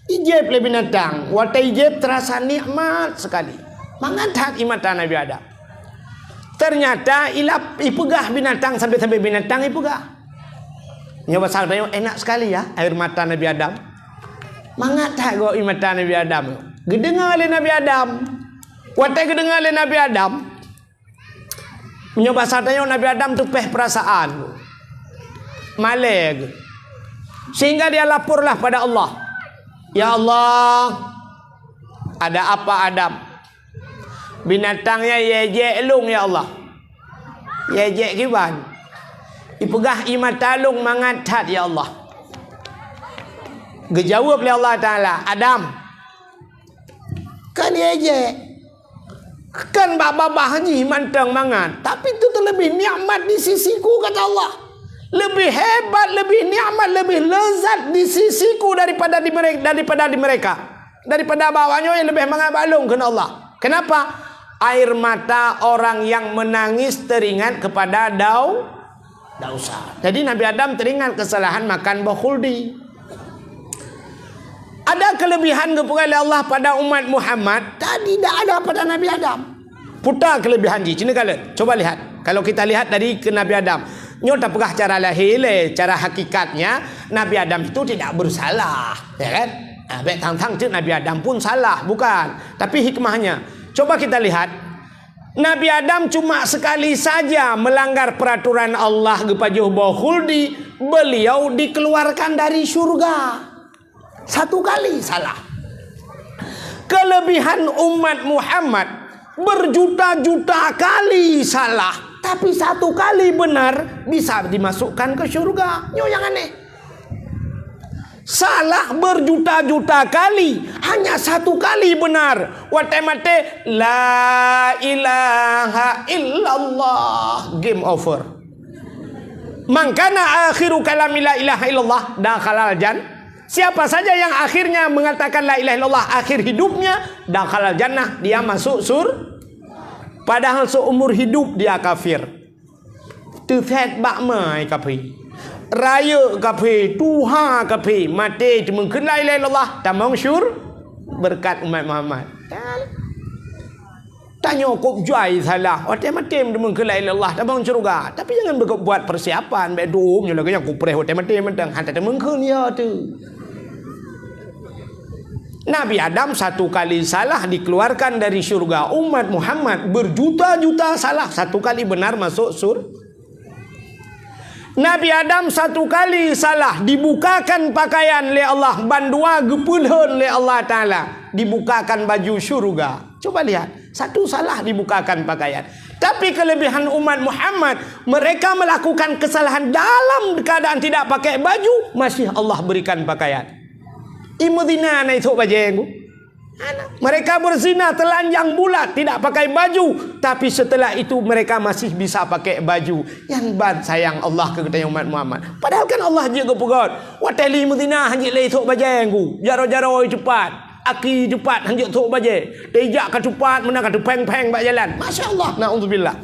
Ijép lé binatang. Watèe ijép terasa nikmat sekali. Mangat that ié mata Nabi Adam. Ternyata ilap ipeugah binatang, sampai-sampai binatang ipeugah. Nyoe bahasa geutanyoe, enak sekali ya air mata Nabi Adam. Mangat that gob ié mata Nabi Adam. Geudeungoe lé Nabi Adam. Watèe geudeungoe lé Nabi Adam, meunyoe bahasa tanyoe Nabi Adam teupeh perasaan. Malèe geuh. Sehingga dia laporlah pada Allah. "Ya Allah, ada apa Adam? Binatang nyan ijek lôn, ya Allah." Ijek kiban? Ipeugah ié mata lôn mangat that, ya Allah. Geujaweueb lé Allah Taala, "Adam, kan ijek. Kan bak babah jih mantong mangat, tapi itu terlebih nikmat di sisiku," kata Allah. "Lebih hebat, lebih nikmat, lebih lezat di sisiku daripada di mereka, daripada di mereka." Daripada bak awak nyoe leubeh mangat bak lôn, kheun Allah. Kenapa? Air mata orang yang menangis teringat kepada dau-, dosa. Jadi Nabi Adam teringat kesalahan makan buah khuldi. Ada kelebihan geupeugah lé Allah pada umat Muhammad, tadi tidak ada pada Nabi Adam. Peue kelebihan jih, cina kalon. Coba lihat. Kalau kita lihat dari ke Nabi Adam, nyoe tapeugah cara lahé lé, cara hakikatnya Nabi Adam itu tidak bersalah, ya kan? Ah, bèk thang-thang cit Nabi Adam pun salah, bukan. Tapi hikmahnya, coba kita lihat. Nabi Adam cuma sekali saja melanggar peraturan Allah, geupajoh boh khuldi, beliau dikeluarkan dari syurga. Satu kali salah. Kelebihan umat Muhammad, berjuta-juta kali salah, tapi satu kali benar bisa dimasukkan ke syurga. Nyoe nyang aneh. Salah berjuta-juta kali, hanya satu kali benar. Watèe maté, "La ilaha illallah." Game over. "Man kana akhiru kalami la ilaha illallah, dakhalal jan-." Siapa saja yang akhirnya mengatakan la ilaha illallah akhir hidupnya, dakhalal jannah, dia masuk sur-, padahal seumur hidup dia kafir. Teusét bak mai kafé. Rayeuk kafé, tuha kafé, maté teumeung kheun la ilaha illallah, tamong syur-, berkat umat Muhammad. Tanyoe kôb jai salah, watèe maté teumeung kheun la ilaha illallah, tamong syurga. Tapi jangan berbuat persiapan, bèk dum nyoe lagèe nyang kupreh watèe maté mantong, hana teumeung kheun ya tu. Nabi Adam satu kali salah dikeluarkan dari syurga. Umat Muhammad berjuta-juta salah, satu kali benar masuk sur-, Nabi Adam satu kali salah dibukakan pakaian lé Allah, bandua geupeulhon lé Allah Taala, dibukakan baju syurga. Coba lihat, satu salah dibukakan pakaian. Tapi kelebihan umat Muhammad, mereka melakukan kesalahan dalam keadaan tidak pakai baju, masih Allah berikan pakaian. Imeuzina na isôk bajèe ngu. Mereka berzina telanjang bulat, tidak pakai baju, tapi setelah itu mereka masih bisa pakai baju. Nyan ban sayang Allah keu geutanyoe umat Muhammad. Padahal kan Allah jeuet geupeugöt, "Watèe lé meuzina han jeuet lé isôk bajèe ngu, jaroe-jaroe teupat, aki teupat han jeuet sôk bajèe, teujak ka teupat meunan ka teupéng-péng bak jalan." Masya Allah, naudzubillah.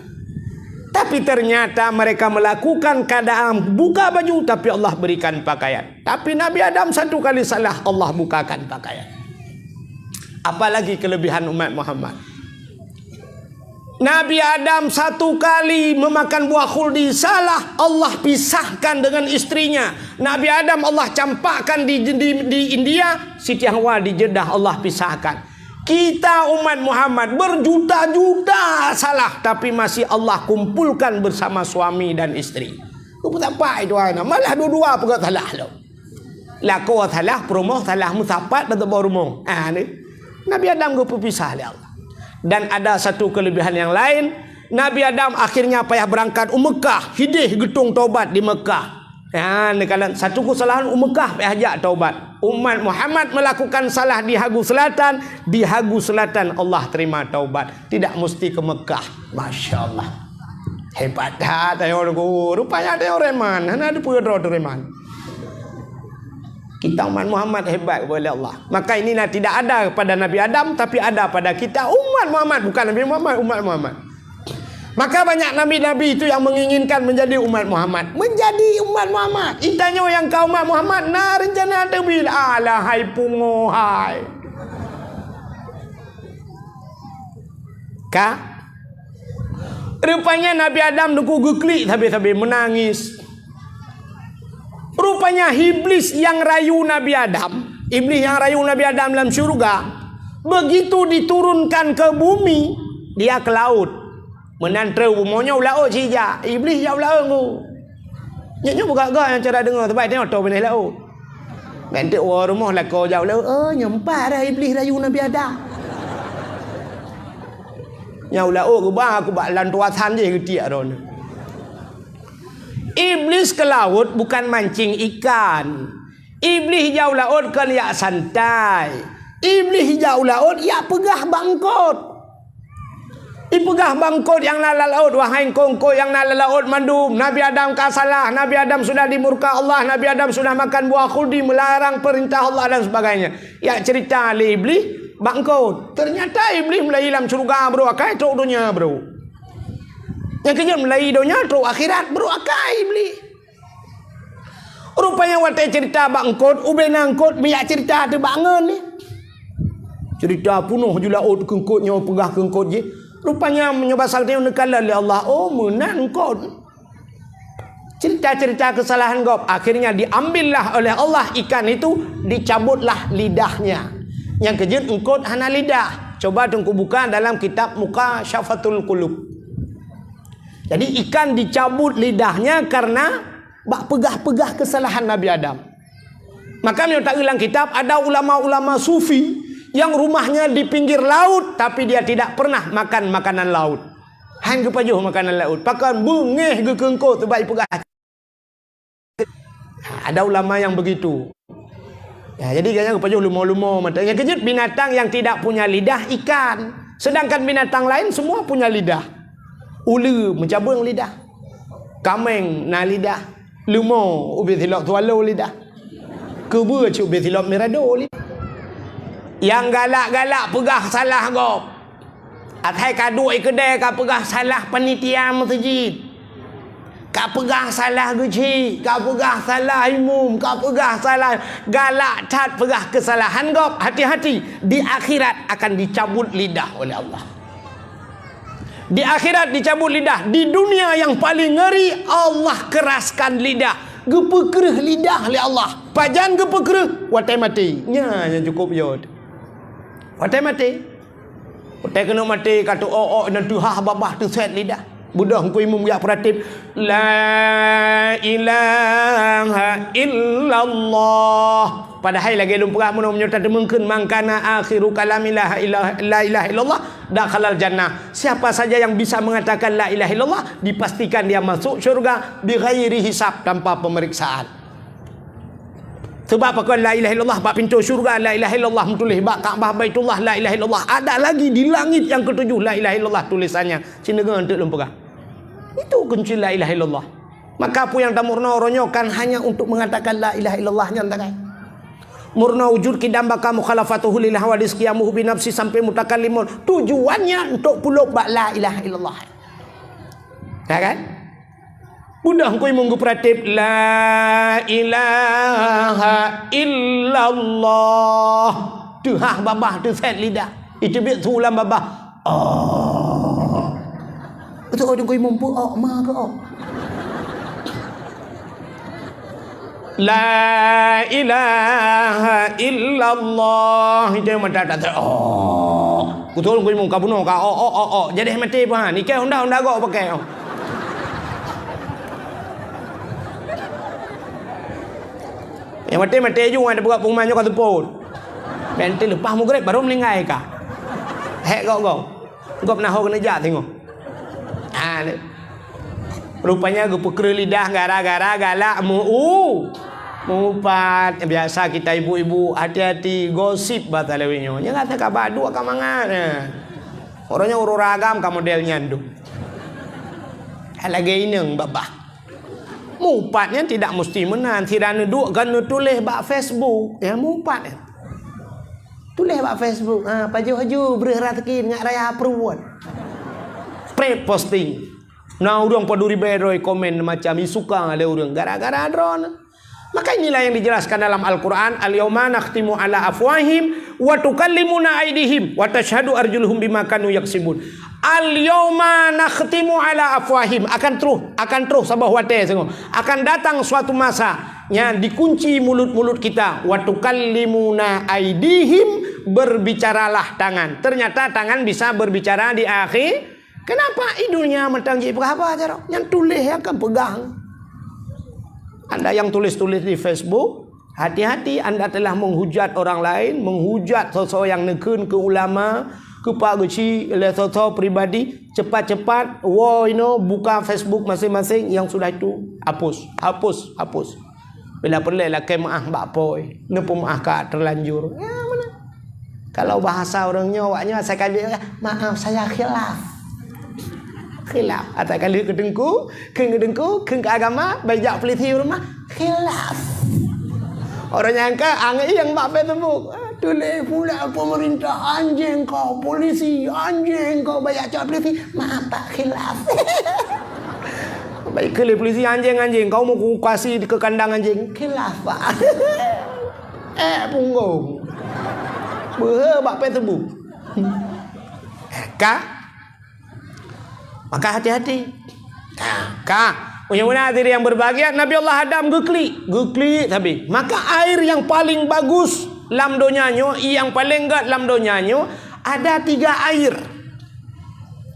Tapi ternyata mereka melakukan keadaan buka baju, tapi Allah berikan pakaian. Tapi Nabi Adam satu kali salah, Allah bukakan pakaian. Apalagi kelebihan umat Muhammad. Nabi Adam satu kali memakan buah khuldi salah, Allah pisahkan dengan istrinya. Nabi Adam Allah campakkan di, di, di India, Siti Hawa di Jeddah Allah pisahkan. Kita umat Muhammad berjuta-juta salah, tapi masih Allah kumpulkan bersama suami dan istri. Keu peue sapat itu hana? Malah dua-dua peugah salah lom. Lakoe salah, peurumoh salah, meusapat bak saboh rumoh. Ah, ni. Nabi Adam geupeupisah lé Allah. Dan ada satu kelebihan yang lain, Nabi Adam akhirnya payah berangkat u Mekah, hideh geutong taubat di Mekah. Ha, neukalon satu keusalahan u Mekah payah jak taubat. Umat Muhammad melakukan salah di Hagu Selatan, di Hagu Selatan Allah terima taubat. Tidak mesti ke Mekah. Masya Allah. Hebat that, ayo, Teungku. Rupanya ada orang man. Hana ada pun droe teureman. Kita umat Muhammad hebat kepada Allah. Maka inilah tidak ada pada Nabi Adam, tapi ada pada kita umat Muhammad. Bukan Nabi Muhammad, umat Muhammad. Maka banyak nabi-nabi itu yang menginginkan menjadi umat Muhammad. Menjadi umat Muhammad. Intanyo yang kau umat Muhammad, na rencana teubil. Alah, hai pungo, hai. Ka? Rupanya Nabi Adam Teungku geuklik sabe-sabe, menangis. Rupanya Iblis yang rayu Nabi Adam, Iblis yang rayu Nabi Adam lam syurga, begitu diturunkan ke bumi, dia ke laut. Meunan trôh bumoe nyoe u laôt sijak, Iblis jak u laôt ngu. Nyoe, nyoe bukon gak nyang cara deungoe, sabab nyoe tô binéh laôt. Bèk teuk woe rumoh lakoe jak u laôt, "Oh, nyoe empat dah Iblis rayu Nabi Adam." Nyang u laôt geuba, aku bak lam tuasan jih geutiek droeneuh. Iblis ke laut bukan mancing ikan. Iblis jak u laôt kon jak santai. Iblis jak u laôt jak peugah bak eungkôt. Ipeugah bak eungkôt nyang na lam laôt, "Wahai eungkôt-eungkôt nyang na lam laôt mandum, Nabi Adam ka salah, Nabi Adam sudah dimurka Allah, Nabi Adam sudah makan buah khuldi, meularang peurintah Allah dan sebagainya." Jak ceurita lé Iblih bak eungkôt. Teunyata Iblih meulai lam syeuruga brôk akai trôk donya brôk. Nyang keujeuet meulai donya trôk akhirat brôk akai Iblih. Rupanya watée ceurita bak eungkôt, ubena eungkôt meuyak ceurita teuh bak ngon ni. Ceurita peunoh ju laôt keu eungkôt nyoe peugah keu eungkôt jih. Rupanya meunyoe basa geutanyoe neukalon lé Allah, oh meunan eungkôt. Ceurita-ceurita keusalahan gob, akhirnya diambillah oleh Allah ikan itu, dicabutlah lidahnya. Nyang keujeuet eungkôt hana lidah. Coba teungku buka dalam kitab Mukasyafatul Qulub. Jadi ikan dicabut lidahnya karena bak peugah-peugah keusalahan Nabi Adam. Maka meunyoe taeu lam kitab, ada ulama-ulama sufi yang rumahnya di pinggir laut, tapi dia tidak pernah makan makanan laut. Han geupajoh makanan laut. Pakon beungéh geukeungkot sebab ipeugah. Ada ulama yang begitu. Ya, jadi gaya geupajoh lumo-lumo mata. Yang keujeuet binatang yang tidak punya lidah ikan. Sedangkan binatang lain semua punya lidah. Uleue meucabeueng lidah. Kaméng na lidah. Lumo ubé silop swallow lidah. Keubeue cit ubé silop mirado lidah. Yang galak-galak peugah salah gob. Asai ka duek i keudè ka peugah salah panitia meuseujid. Ka peugah salah geuchik, ka peugah salah imum, ka peugah salah, galak that peugah keusalahan gob. Hati-hati, di akhirat akan dicabut lidah oleh Allah. Di akhirat dicabut lidah. Di dunia yang paling ngeri, Allah keraskan lidah. Geupeukreuh lidah lé Allah. Pajan geupeukreuh? Watée maté. Nya nyang cukup yo. Watée maté. Watée keuneuk maté, ka teuok-ok, nyan teuhah babah, teusét lidah. Beudôh Teungku Imum jak peuratéb, "La ilaha illallah." Padahai lagée lôn peugah, meunyoe, meunyoe tateumeung kheun, "Man kana akhiru kalami la ilaha, la ilaha illallah, dakhalal jannah." Siapa saja yang bisa mengatakan la ilaha illallah, dipastikan dia masuk syurga bighairi hisab, tanpa pemeriksaan. Sebab pakon la ilaha illallah bak pintoe syurga, la ilaha illallah meutuléh bak Ka'bah Baitullah, la ilaha illallah. Ada lagi di langit yang ketujuh la ilaha illallah tulisannya. Cit deungoe eunteuk lôn peugah. Itu kunci la ilaha illallah. Maka peue nyang tameurunoe uroe nyoe kan hanya untuk mengatakan la ilaha illallah nyan sagai. Meurunoe wujud qidam baqa mukhalafatuhu lil hawadits qiyamuhu bi nafsi sampai mutakallimun. Tujuannya untuk pulop bak la ilaha illallah. Ya kan? Beudôh Teungku Imum geupeurateb, "La ilaha illallah." Teuhah babah, teusét lidah. Iteubiet su lam babah. Oh. Beutôi Teungku Imum peuok ma keu ok. La ilaha illallah. Itu yang mata tak ter-, oh. Beutôi Teungku Imum ka bunoe ka, oh, oh, oh, oh. Jadi maté pun, ha. Ni kai honda, honda gok pakai, oh. Yang maté, maté ju, ada buat pengumuman nyoe ka seupôt. Nanti lepas maghrib baru meninggal ka. Hek gok-gok. Gop na ho keuneuk jak singoh. Ha, ni. Rupanya geupeukreuh lidah gara-gara galak meu-, meuupat. Biasa kita ibu-ibu, hati-hati, gosip basa lawét nyoe. Nyan kata ka ba duek ka mangat. Ha. Uroe nyoe ureueng agam ka model nyan tu. Lagée inong babah. Meuupat nyan tidak mesti meunan. Sira neuduek kan neutuléh bak Facebook. Ya, meuupat nyan. Tuléh bak Facebook, ha, pajoh-pajoh breuh raseuki ngat raya peuruwot. Spread posting. Na ureueng padum ribée droe komen macam isuka lé ureueng gara-gara droeneuh. Maka inilah yang dijelaskan dalam Al-Quran, "Al-yauma nakhtimu ala afwahim wa tukallimuna aidihim wa tashhadu arjuluhum bima kanu yaksibun." "Al-yauma nakhtimu ala afwahim." Akan troh, akan troh saboh watée singoh. Akan datang suatu masa, nyan dikunci mulut-mulut kita. "Wa tukallimuna aidihim," berbicaralah tangan. Ternyata tangan bisa berbicara di akhir. Kenapa? Di dunia mantong jih peugah haba jaroe. Nyan tuléh akan peugah. Anda yang tulis-tulis di Facebook, hati-hati anda telah menghujat orang lain, menghujat soe-soe nyang neukheun keu ulama, keu pak geuchik lé soe-soe pribadi, cepat-cepat woe inoe buka Facebook masing-masing, yang sudah itu hapus, hapus, hapus. Bila peureulée lakée meuáh bak po, neupeumeuáh ka terlanjur. Ya, mana? Kalau bahasa ureueng nyoe, awak nyoe asai ka, "Maaf, saya khilaf." Khilaf. Atawa ka lheueh keu teungku, kheun keu teungku, kheun keu agama, bak jak polisi u rumoh. Khilaf. Ureueng nyang ka angieng bak Facebook. Ah, tuléh pula pemerintah anjing kau, polisi anjing kau, bak jak cok polisi. Maaf, Pak, khilaf. Baik keu lé polisi anjing-anjing, kau mau kukasi ke kandang anjing. Khilaf, Pak. Eh, punggong. Beuhe bak Facebook. Ka? Maka hati-hati. Nah, ka. Punya beuna diri yang berbahagia, Nabi Allah Adam geuklik. Geuklik tapi. Maka air yang paling bagus lam donya nyoe, yang paling gét lam donya nyoe, ada tiga air.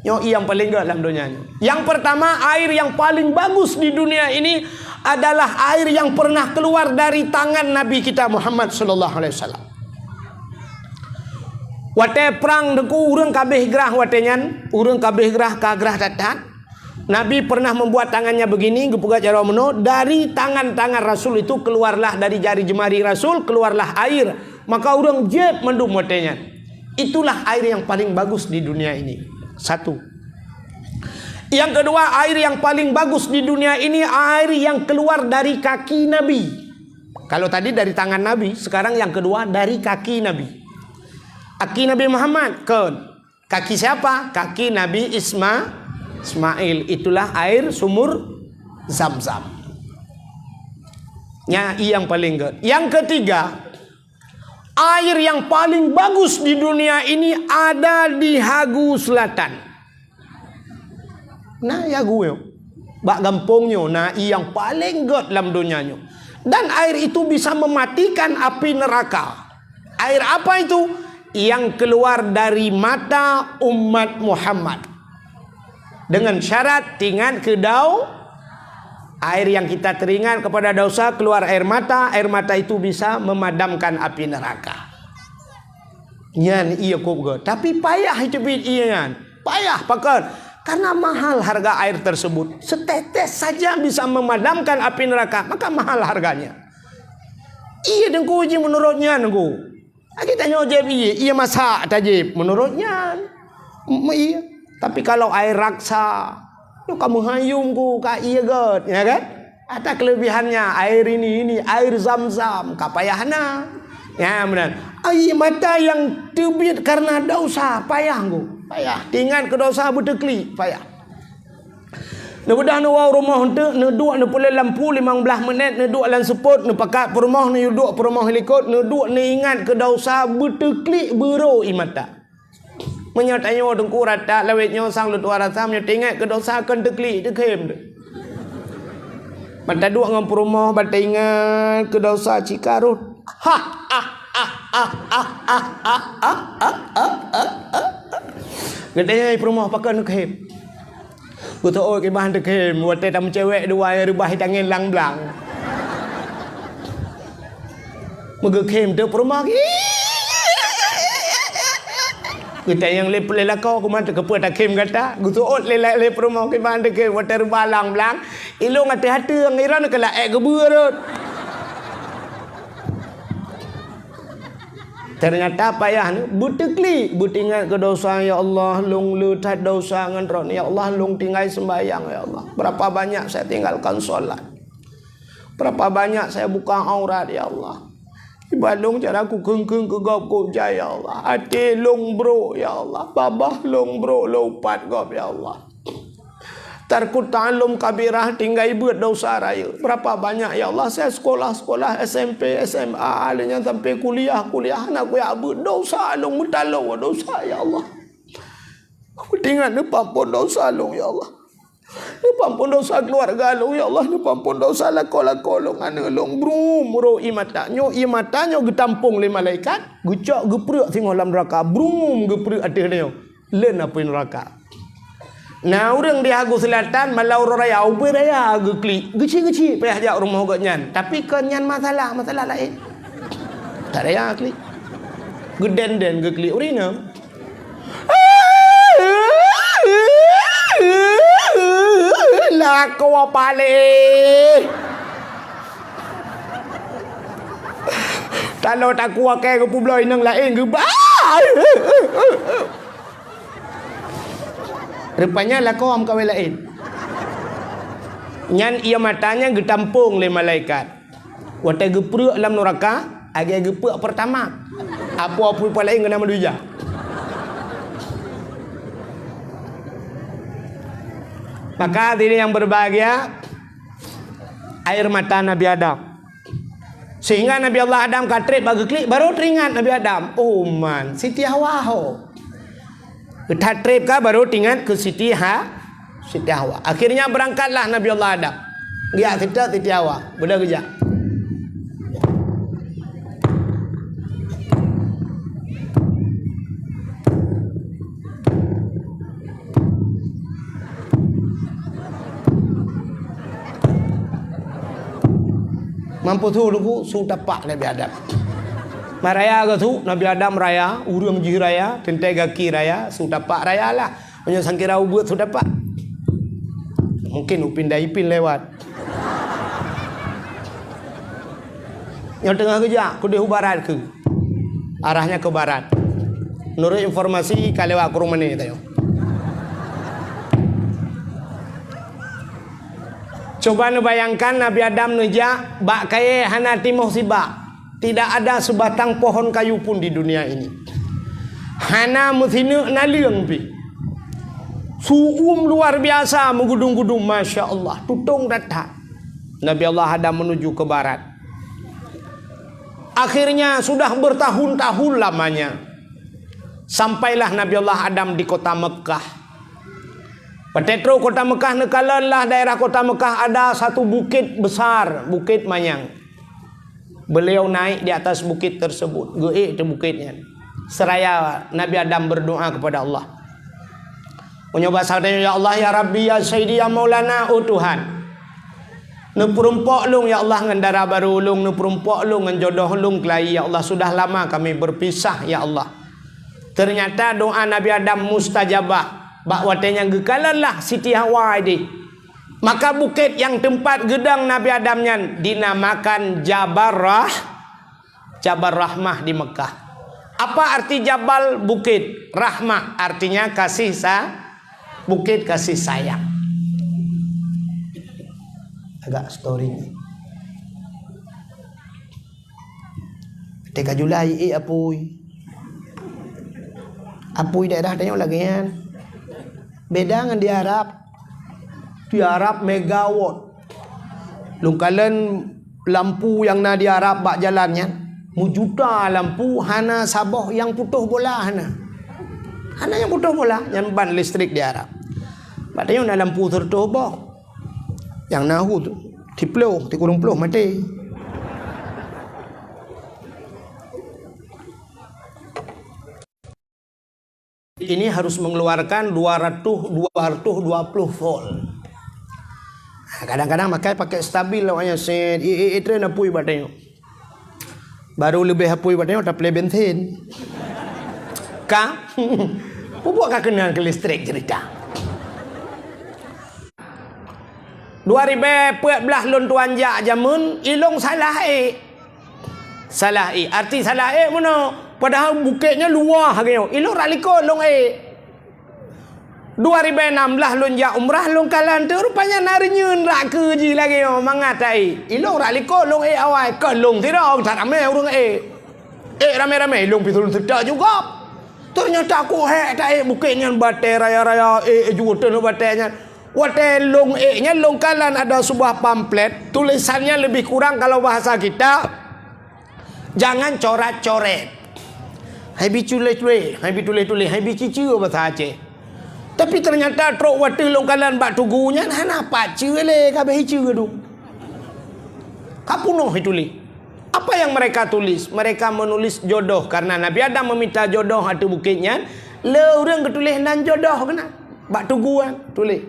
Nyoe yang paling gét lam donya nyoe. Yang pertama, air yang paling bagus di dunia ini adalah air yang pernah keluar dari tangan Nabi kita Muhammad sallallahu alaihi wasallam. Watée prang teungku ureuëng ka abéh grah watée nyan, ureuëng ka abéh grah ka grah that-that. Nabi pernah membuat tangannya begini, geupeugah cara meunoe, dari tangan-tangan Rasul itu keluarlah, dari jari jemari Rasul keluarlah air. Maka ureuëng jieb mandum watée nyan. Itulah air yang paling bagus di dunia ini. Satu. Yang kedua, air yang paling bagus di dunia ini air yang keluar dari kaki Nabi. Kalau tadi dari tangan Nabi, sekarang yang kedua dari kaki Nabi. Kaki Nabi Muhammad, kon. Kaki siapa? Kaki Nabi Isma, Ismail. Itulah air sumur Zam-Zam. Nya, i yang paling gét. Yang ketiga, air yang paling bagus di dunia ini ada di Hagu Selatan. Na i Hagu nyoe. Bak gampông nyoe na i yang paling gét lam donya nyoe. Dan air itu bisa mematikan api neraka. Air apa itu? Yang keluar dari mata umat Muhammad. Dengan syarat teuingat keu dau-, air yang kita teringat kepada dosa, keluar air mata, air mata itu bisa memadamkan api neraka. Nyan ie kôb gét. Tapi payah teubiet ie nyan. Payah pakon. Karena mahal harga air tersebut. Setetes saja bisa memadamkan api neraka, maka mahal harganya. Ie teungku ji menurut nyan teungku. Lagi tanyoe jieb ie, ie masak tajieb menurut nyan. M-, ie. Tapi kalau air raksa, nyoe ka meuhayum ku ka ie gét, ya kan? Ada kelebihannya, air ini, ini, air Zam-Zam, ka payah na. Ya, benar. Air mata yang teubiet karena dosa, payah ku. Payah. Teuingat keu dosa beuteuklik, payah. Neubeudôh neuwoe rumoh eunteuk, neuduek neupeuleueh lampu limong blaih minét, neuduek lam seupôt, neupakat peurumoh, neuduek peurumoh likot, neuduek neuingat keu dosa beuteuklik beurô ie mata. Meunyoe tanyoe teungku rata lawét nyoe sang leutuha rasa, meunyoe teuingat keu dosa kon teuklik teukhém teuh. Ban taduek ngon peurumoh, ban taingat keu dosa cit ka rhot. Ha, ah, ah. Geutanyoe peurumoh pakon teukhém. Geuteuôt kiban teukhém, watée tameucewek dua nyang reubah tangieng lam blang. Meugeukhém teuk peurumoh. Geutanyong lé, lé lakoe, "Kuman teukeupeu takhém gata?" Geuteuôt lé, lé peurumoh kiban teukhém, watée reubah lam blang. Ilong até-até ngiran keu laék geubeue rot. Ternyata payah ni, beuteuklik, beuteuingat keu dosa, "Ya Allah, lôn le that dosa ngon droeneuh. Ya Allah, lôn tinggai seumbahyang, ya Allah. Berapa banyak saya tinggalkan solat. Berapa banyak saya buka aurat, ya Allah. Iba lôn cara kukheun-kheun keu gob kujai, ya Allah. Até lôn brok, ya Allah. Babah lôn brok, lôn upat gob, ya Allah. Tarkut ta'allum kabirah, tinggai beuet dosa rayeuk. Berapa banyak, ya Allah, saya sekolah-sekolah S M P, S M A, lheuh nyan sampai kuliah, kuliah, hana kujak beuet dosa, lôn meutaloe dosa, ya Allah. Teuingat neupeuampon dosa lôn, ya Allah. Neupeuampon dosa keluarga lôn, ya Allah. Neupeuampon dosa lakoe-lakoe lôn, aneuk lôn." Brum, rhot ie mata. Nyoe ie mata nyoe geutampong lé malaikat, geucok geupreuek singoh lam neuraka. Brum, geupreuek ateueh nyoe. Leuen apui neuraka. Na ureuëng di Hagu Selatan, malam uroe raya, ubé raya geuklik. Geuchik-geuchik payah jak rumoh gobnyan. Tapi kon nyan masalah, masalah laén. That raya klik. Geuden-den geuklik ureuëng inong. Lakoe paléh. Taloe takue kée geupeubloe inong laén geuba. Rupanya lakoe meukawen laén. Nyan ié mata nyan geutampong lé malaikat. Watée geupreuek lam nuraka, lagée geupreuek Pertamax. Apui-apui laén geunamadui jak. Maka hadirin yang berbahagia, air mata Nabi Adam. Sehingga Nabi Allah Adam ka treb bak geuklik, baru teringat Nabi Adam. Oh man, Siti Hawa ho. That treb ka baru teuingat keu Siti Ha-, Siti Hawa. Akhirnya berangkatlah Nabi Allah Adam. Geujak sitak Siti Hawa. Beudôh geujak. Mampus su lugu, su tapak Nabi Adam. Maraya geuh su, Nabi Adam raya, ureuëng jih raya, teuntée gaki raya, su tapak raya lah. Meunyoe sangkira ubeut su tapak. Mungkin upin dan ipin lewat. Nyang teungoh geujak, keudeh u barat keu. Arahnya ke barat. Menurut informasi, ka lewat Krueng Mané tayong. Coba neubayangkan Nabi Adam neujak bak kayée hana timoh sibak. Tidak ada sebatang pohon kayu pun di dunia ini. Hana meusineuk naleueng pih. Su'um luar biasa meugudum-gudum, masya Allah, tutong that-that. Nabi Allah Adam menuju ke barat. Akhirnya sudah bertahun-tahun lamanya, sampailah Nabi Allah Adam di kota Mekah. Watée trok kota Mekah, neukalon lah daerah kota Mekah ada satu bukit besar, Bukit Manyang. Beliau naik di atas bukit tersebut, geuék di bukit nyan. Seraya Nabi Adam berdoa kepada Allah. Meunyoe basa tanyoe, "Ya Allah, ya Rabbi, ya Sayyidi, ya Maulana, oh Tuhan. Neupeurumpok lôn, ya Allah, ngon dara barô lôn, neupeurumpok lôn ngon jodoh lôn keulayi, ya Allah, sudah lama kami berpisah, ya Allah." Ternyata doa Nabi Adam mustajabah. Bak watée nyan geukalon lah Siti Hawa ideh. Maka bukét nyang teumpat geudong Nabi Adam nyan dinamakan Jabal Rah-, Jabal Rahmah di Mekah. Apa arti jabal? Bukét. Rahmah artinya kasih sa-, bukét kasih sayang. Agak story ni. Teuka julai, eh, apui. Apui daerah tanyoe lagée nyan. Beda ngon di Arab. Di Arab megawatt. Lôn kalon lampu nyang na di Arab bak jalan nyan, meujuta lampu, hana saboh nyang putôh bola, hana. Hana nyang putôh bola, nyan ban listrik di Arab. Bak tanyoe na lampu sireutoh boh. Nyang na hu tu, siplôh, sikureueng plôh maté. Ini harus mengeluarkan dua ratus, dua ratus dua puluh volt. Nah, kadang-kadang makai pakai stabil awaknyan set, eh, eh, eh, tren apui bak tanyoe. Baru leubeh apui bak tanyoe, taplé bensin. Ka? Peubuet ka keunong keu listrik cerita. Dua ribée peuet blaih lôn tuan jak jameun, ilong salah ék. Salah ék. Arti salah ék meunoe. Padahai bukét nyan luwah lagée nyoe. Ilong rak likot lôn ék. Dua ribée nam blaih lôn jak umrah, lôn kalon teuk rupanya na reunyeun rak keue jih lagée nyoe mangat taék. Ilong rak likot lôn ék awai. Kon lôn sidroe, that ramé ureuëng ék. Ék ramé-ramé, ilong pih lôn seutôt juga. Ternyata ku hék taék bukét nyan batée raya-raya, ék, ék juta batée nyan. Watée lôn ék nyan lôn kalon ada sebuah pamflet, tulisannya lebih kurang kalau bahasa kita, "Jangan coret-coret." Hai bi tuléh-tuléh, hai bi tuléh-tuléh, hai bi ciceue bahasa Aceh. Tapi ternyata trok watée lôn kalon bak tugu nyan hana pat ceue lé, ka abéh ceue tu. Ka punoh tuléh. Apa yang mereka tulis? Mereka menulis jodoh karena Nabi Adam meminta jodoh ateueh bukét nyan. Le ureuëng geutuléh nan jodoh keunan. Bak tugu nyan tuléh.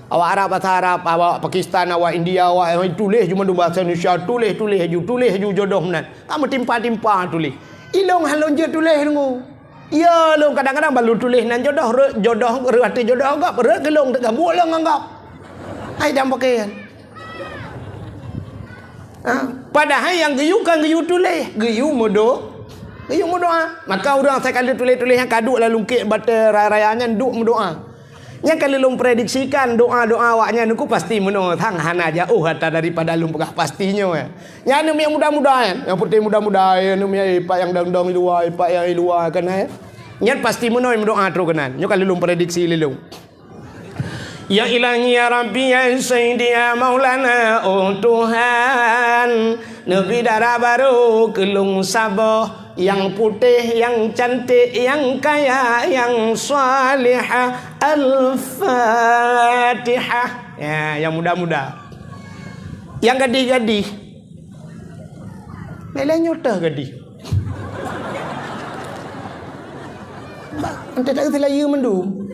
Awak Arab bahasa Arab, awak Pakistan, awak India, awak tuléh ju mandum bahasa Indonesia, tuléh, tuléh ju, tuléh ju jodoh meunan. Ka meutimpa-timpa tuléh. Ilong han lôn jeuet tuléh deungoe. Ya, lôn kadang-kadang ban lôn tuléh nan jodoh, rot jodoh, rot ateueh jodoh gob, rot keu lôn teuka buet lôn ngon gob. Hai dam pakaian. Ha? Padahai nyang geuyue kan geuyue tuléh, geuyue meudo-, geuyue meudoa. Maka ureuëng asai ka lheueh tuléh-tuléh nyan ka duek lam lungkét batée raya-raya nyan duek meudoa. Nyang ka lôn prediksikan doa-doa awaknyan nyoe pasti meunoe thang hana jauh ata daripada lôn peugah pasti nyoe. Nyan aneuk miet muda-muda nyan, nyang putih muda-muda, eh, aneuk miet, eh, pat nyang dong-dong di luwa, eh, pat nyang di luwa kan, eh. Nyan pasti meunoe meudoa troh keunan. Nyoe ka lôn prediksi lé lôn. Ya Ilahi, ya Rabbi, ya Sayyidi, ya Maulana, oh Tuhan, neubi dara barô keu lôn saboh, nyang putéh, nyang cantik, nyang kaya, nyang salihah. Al-Fatihah. Ya, nyang muda-muda. Nyang gadih-gadih. Bèk lé nyoe teuh gadih. Bah, ente tak seulayeue mandum.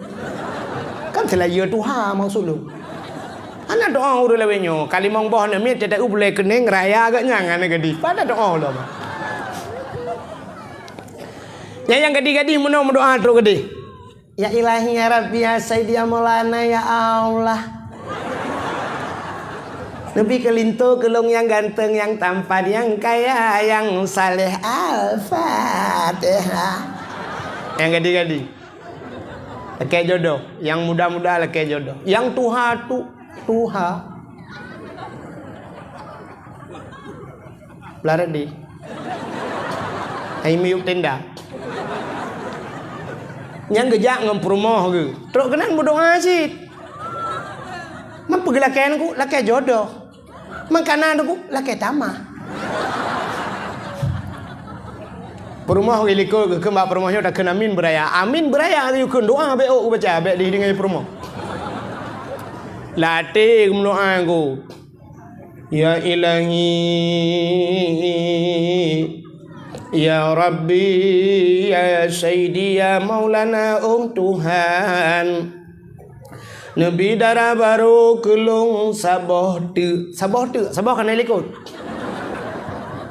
Kan seulayeue tuha maksud lôn. Hana doa ureueng lawét nyoe, ka limong boh aneuk miet, teuta u bulèe keuneng raya geuh nyan hana gadih. Pada doa lom. Nyang, nyang gadih-gadih meunoe meudoa troh gadih. Ya Ilahi, ya Rabbi, ya Sayyidi, ya Maulana, ya Allah. Neubi keu linto keu lôn nyang ganteng, nyang tampan, nyang kaya, nyang saleh. Al-Fatihah. Nyang gadih-gadih. Lakèe jodoh. Nyang muda-muda lakèe jodoh. Nyang tuha tu, tuha. Belah reudi. Hai miyueb tenda. Nyang geujak ngon peurumoh geuh. Trok keunan meudoa cit. Meunyoe peugah lakèe nyan ku, lakèe jodoh. Meukanan nyan ku, lakèe tamah. Peurumoh geuh likot geukheun bak peurumoh nyoe takheun amin beuraya. Amin beuraya geuyue kheun doa bèk ôk geubaca, bèk dideungoe peurumoh. Lam até geumeudoa nyan ku. Ya Ilahi, ya Rabbi, ya Sayyidi, ya Maulana, oh Tuhan. Neubi dara barô keu lôn saboh teuk. Saboh teuk, saboh ka na likot.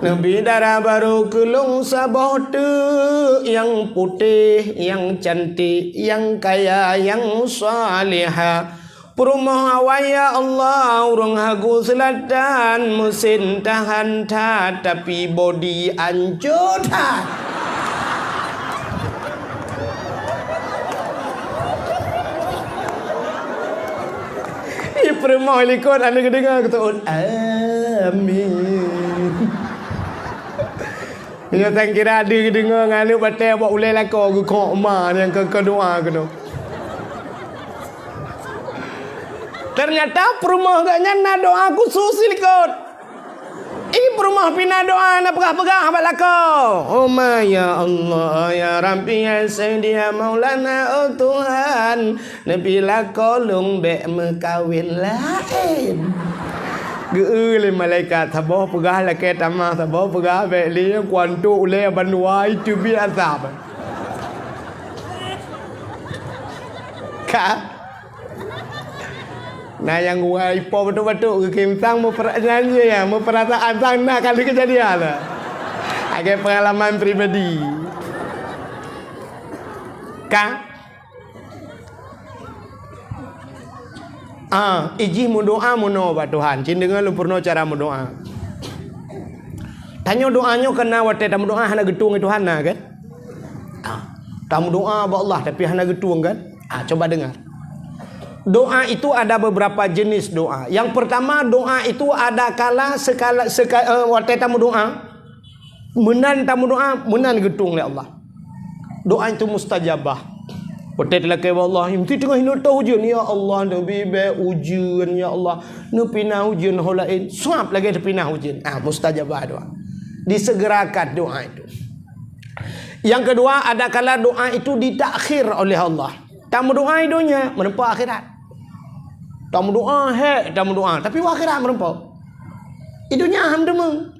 Neubi dara barô keu lôn saboh teuk, nyang putéh, nyang cantik, nyang kaya, nyang salihah. Peurumoh awai, ya Allah, ureueng Hagu Seulatan, meusen tahan that, tapi bodi ancô that. Ih, peurumoh likot hana geudeungoe, geuteuôt. Amin. Meunyoe tan kira deuh geudeungoe ngon aneuk batèe bak ulèe lakoe geukok ma nyang keu, keu doa keunoe. Teunyata peurumoh geuh nyan na doa khusus likot. Ih, peurumoh pih na doa na peugah-peugah bak lakoe. Oh ma, ya Allah, ya Rabbi, ya Sayyidi, ya Maulana, oh Tuhan. Neubi lakoe lôn bèk meukawen laén. Geu-eu lé malaikat, saboh peugah lakèe tamah, saboh peugah bèk lé, kuantok ulèe bandua teubiet asab. Ka? Na nyang geuwoe ipo batuk-batuk, geukheun sang meupera-, nyan jih ya, meupeurasaan sang na kali keujadian. Lagèe peungalaman pribadi. Ka? Ah, ijih meudoa meunoe bak Tuhan. Cit deungoe lôn peurunoe cara meudoa. Tanyoe doa nyoe keu na watèe tameudoa hana geutueng lé Tuhan na kan? Ah, tameudoa bak Allah tapi hana geutueng kan? Ah, coba dengar. Doa itu ada beberapa jenis doa. Yang pertama, doa itu ada kala sekala, seka-, eh, watèe tameudoa, meunan tameudoa, meunan geutueng lé Allah. Doa itu mustajabah. Watèe talakèe bak Allah, meusti teungoh hinoe teuh ujeuen, "Ya Allah, neubi bèk ujeuen, ya Allah." Neupinah ujeuen ho laén, suab lagèe teupinah ujeuen. Ah, mustajabah doa. Disegerakan doa itu. Yang kedua, ada kala doa itu ditakhir oleh Allah. Tameudoa i donya, meureumpok akhirat. Tameudoa hék, tameudoa, tapi u akhirat meureumpok. I donya hana meuteumé.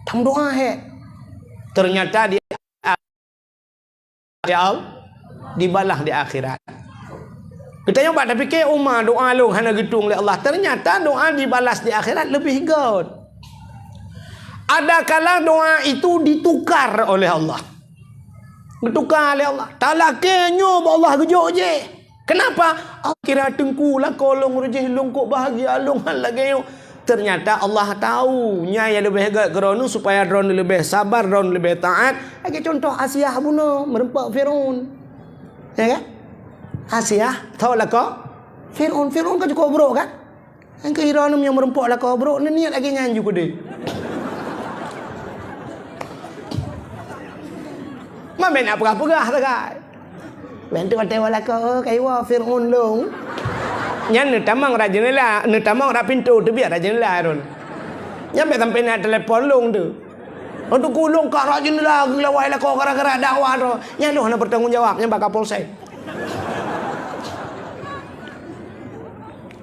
Tameudoa hék. Ternyata di, ya Allah, dibalah di akhirat. Geutanyoe bak tapike, "Uma doa lôn hana geutueng lé Allah." Ternyata doa dibalas di akhirat leubeh göt. Ada kala doa itu ditukar oleh Allah. Geutuka lé Allah. Talakèe nyoe bak Allah geujok jih. Kenapa? Allah kira teungku lakoe lôn reujeh lôn kok bahagia lôn han lagèe nyoe. Ternyata Allah tahu nyan nyang leubeh göt keu droeneuh supaya droeneuh leubeh sabar, droeneuh leubeh taat. Lagèe contoh Asiah bunoe meureumpok Firaun. Ya kan? Asiah, tho lakoe Fir'aun. Fir'aun kan cukôp brôk kan? Nyang keu droeneuh nyang meurumpok lakoe brôk, neuniet lagèe nyan ju keudeh. Ma bèk na peugah-peugah sagai. Bèk teuk watèe lakoe, oh, kayue Fir'aun lôn. Nyan neutamong rot jeundela, neutamong rot pintoe, teubiet rot jeundela droeneuh. Nyan bèk sampoe na telepon lôn teuh. Untuk ulôn ka rot jeundela geulawai lakoe gara-gara dakwah droe. Nyan lôn hana bertanggung jawab, nyan bak Kapolsek.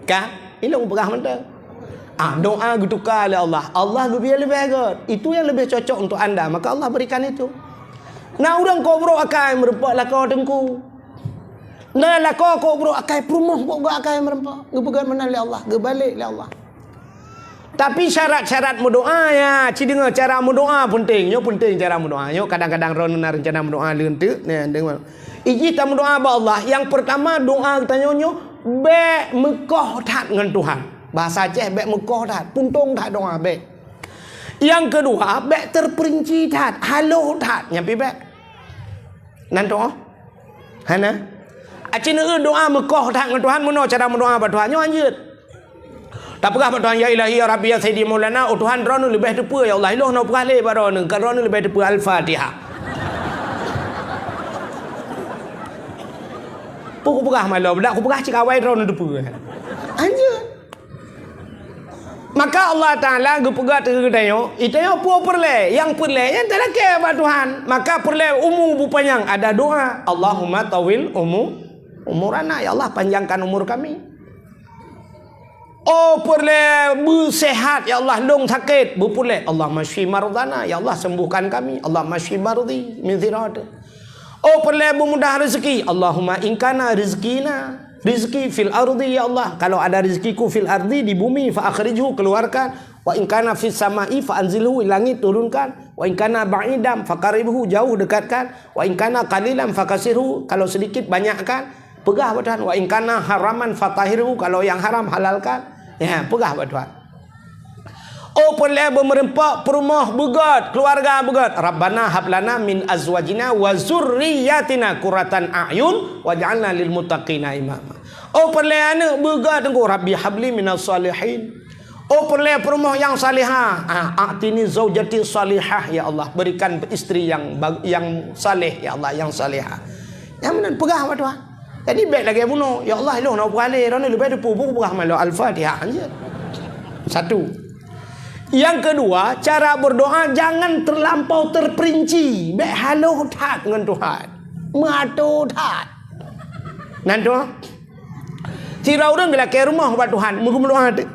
Ka? Ilôn peugah mantong. Ah, doa geutuka lé Allah. Allah geubri leubeh gèt. Itu yang lebih cocok untuk anda, maka Allah berikan itu. Na ureueng kôp brôk akai meurumpok lakoe teungku. Na lakoe kôp brôk akai peurumoh kôp gèt akai meurumpok. Geupeugèt meunan lé Allah, geubalek lé Allah. Tapi syarat-syarat meudoa, ya, ci deungoe cara meudoa peunteng. Nyoe peunteng cara meudoa. Nyoe kadang-kadang droeneuh na reuncana meudoa leuen teuk, nyan deungoe. Ijih tameudoa bak Allah, nyang peurtama doa geutanyoe nyoe bèk meukoh that ngon Tuhan. Bahasa Aceh bèk meukoh that, puntông that doa bèk. Nyang keudua, bèk teupeurinci that, halôh that, nyan pih bèk. Nan toh? Hana? Aci neueu doa meukoh that ngon Tuhan, meunoe cara meudoa bak Tuhan nyoe hanjeuet. Tapeugah bak Tuhan, "Ya Ilahi, ya Rabbi, ya Sayyidi, Maulana, oh Tuhan, droeneuh leubeh teupeue, ya Allah. Ilôn hana peugah lé bak droeneuh, ka droeneuh leubeh teupeue Al-Fatihah." Peue kupeugah maloe, dak kupeugah cit awai droeneuh teupeue. Hanjeuet. Maka Allah Taala geupeugah keu geutanyoe, geutanyoe peue peureulèe, nyang peureulèe nyan talakèe bak Tuhan. Maka peureulèe umu beupanyang, ada doa, "Allahumma tawil umu-, umurana, ya Allah, panjangkan umur kami." Oh peureulèe beuseuhat, ya Allah, lôn sakét, beupeureulèe, "Allahumma syfi mardana, ya Allah, sembuhkan kami, Allahumma syfi mardhi min sirata." Oh peureulèe beumudah rezeki, Allahumma in kana rizqina, rizqi fil ardi, ya Allah, kalau ada rezekiku fil ardi, di bumi, fa akhrijhu, keluarkan, wa in kana fis sama'i fa anzilhu, di langit turunkan, wa in kana ba'idan fa qarribhu, jauh dekatkan, wa in kana qalilan fa katsirhu, kalau sedikit banyakkan, peugah bak Tuhan, wa in kana haraman fa tahhirhu, kalau yang haram halalkan, ya, peugah bak Tuhan. Oh peureulèe beumeurumpok peurumoh beugèt, keuluwarga beugèt. Rabbana hab lana min azwajina wa dzurriyyatina qurratan a'yun waj'alna lil muttaqina imama. Oh peureulèe aneuk beugèt teungku, Rabbi habli minas shalihin. Oh peureulèe peurumoh nyang salihah. Ah, a'tini zaujati shalihah, ya Allah, berikan istri yang bag-, yang saleh, ya Allah, yang salihah. Nyang meunan peugah bak Tuhan. Jadi bèk lagèe bunoe, "Ya Allah, ilôn hana peugah lé, droeneuh leubeh teupeue, peugah maloe Al-Fatihah hanjeuet." Satu. Yang kedua, cara berdoa jangan terlampau terperinci, bèk halôh that ngon Tuhan. Meuatoe that. Nan tu, sidroe ureueng geulakèe rumoh bak Tuhan, meudoa teuk.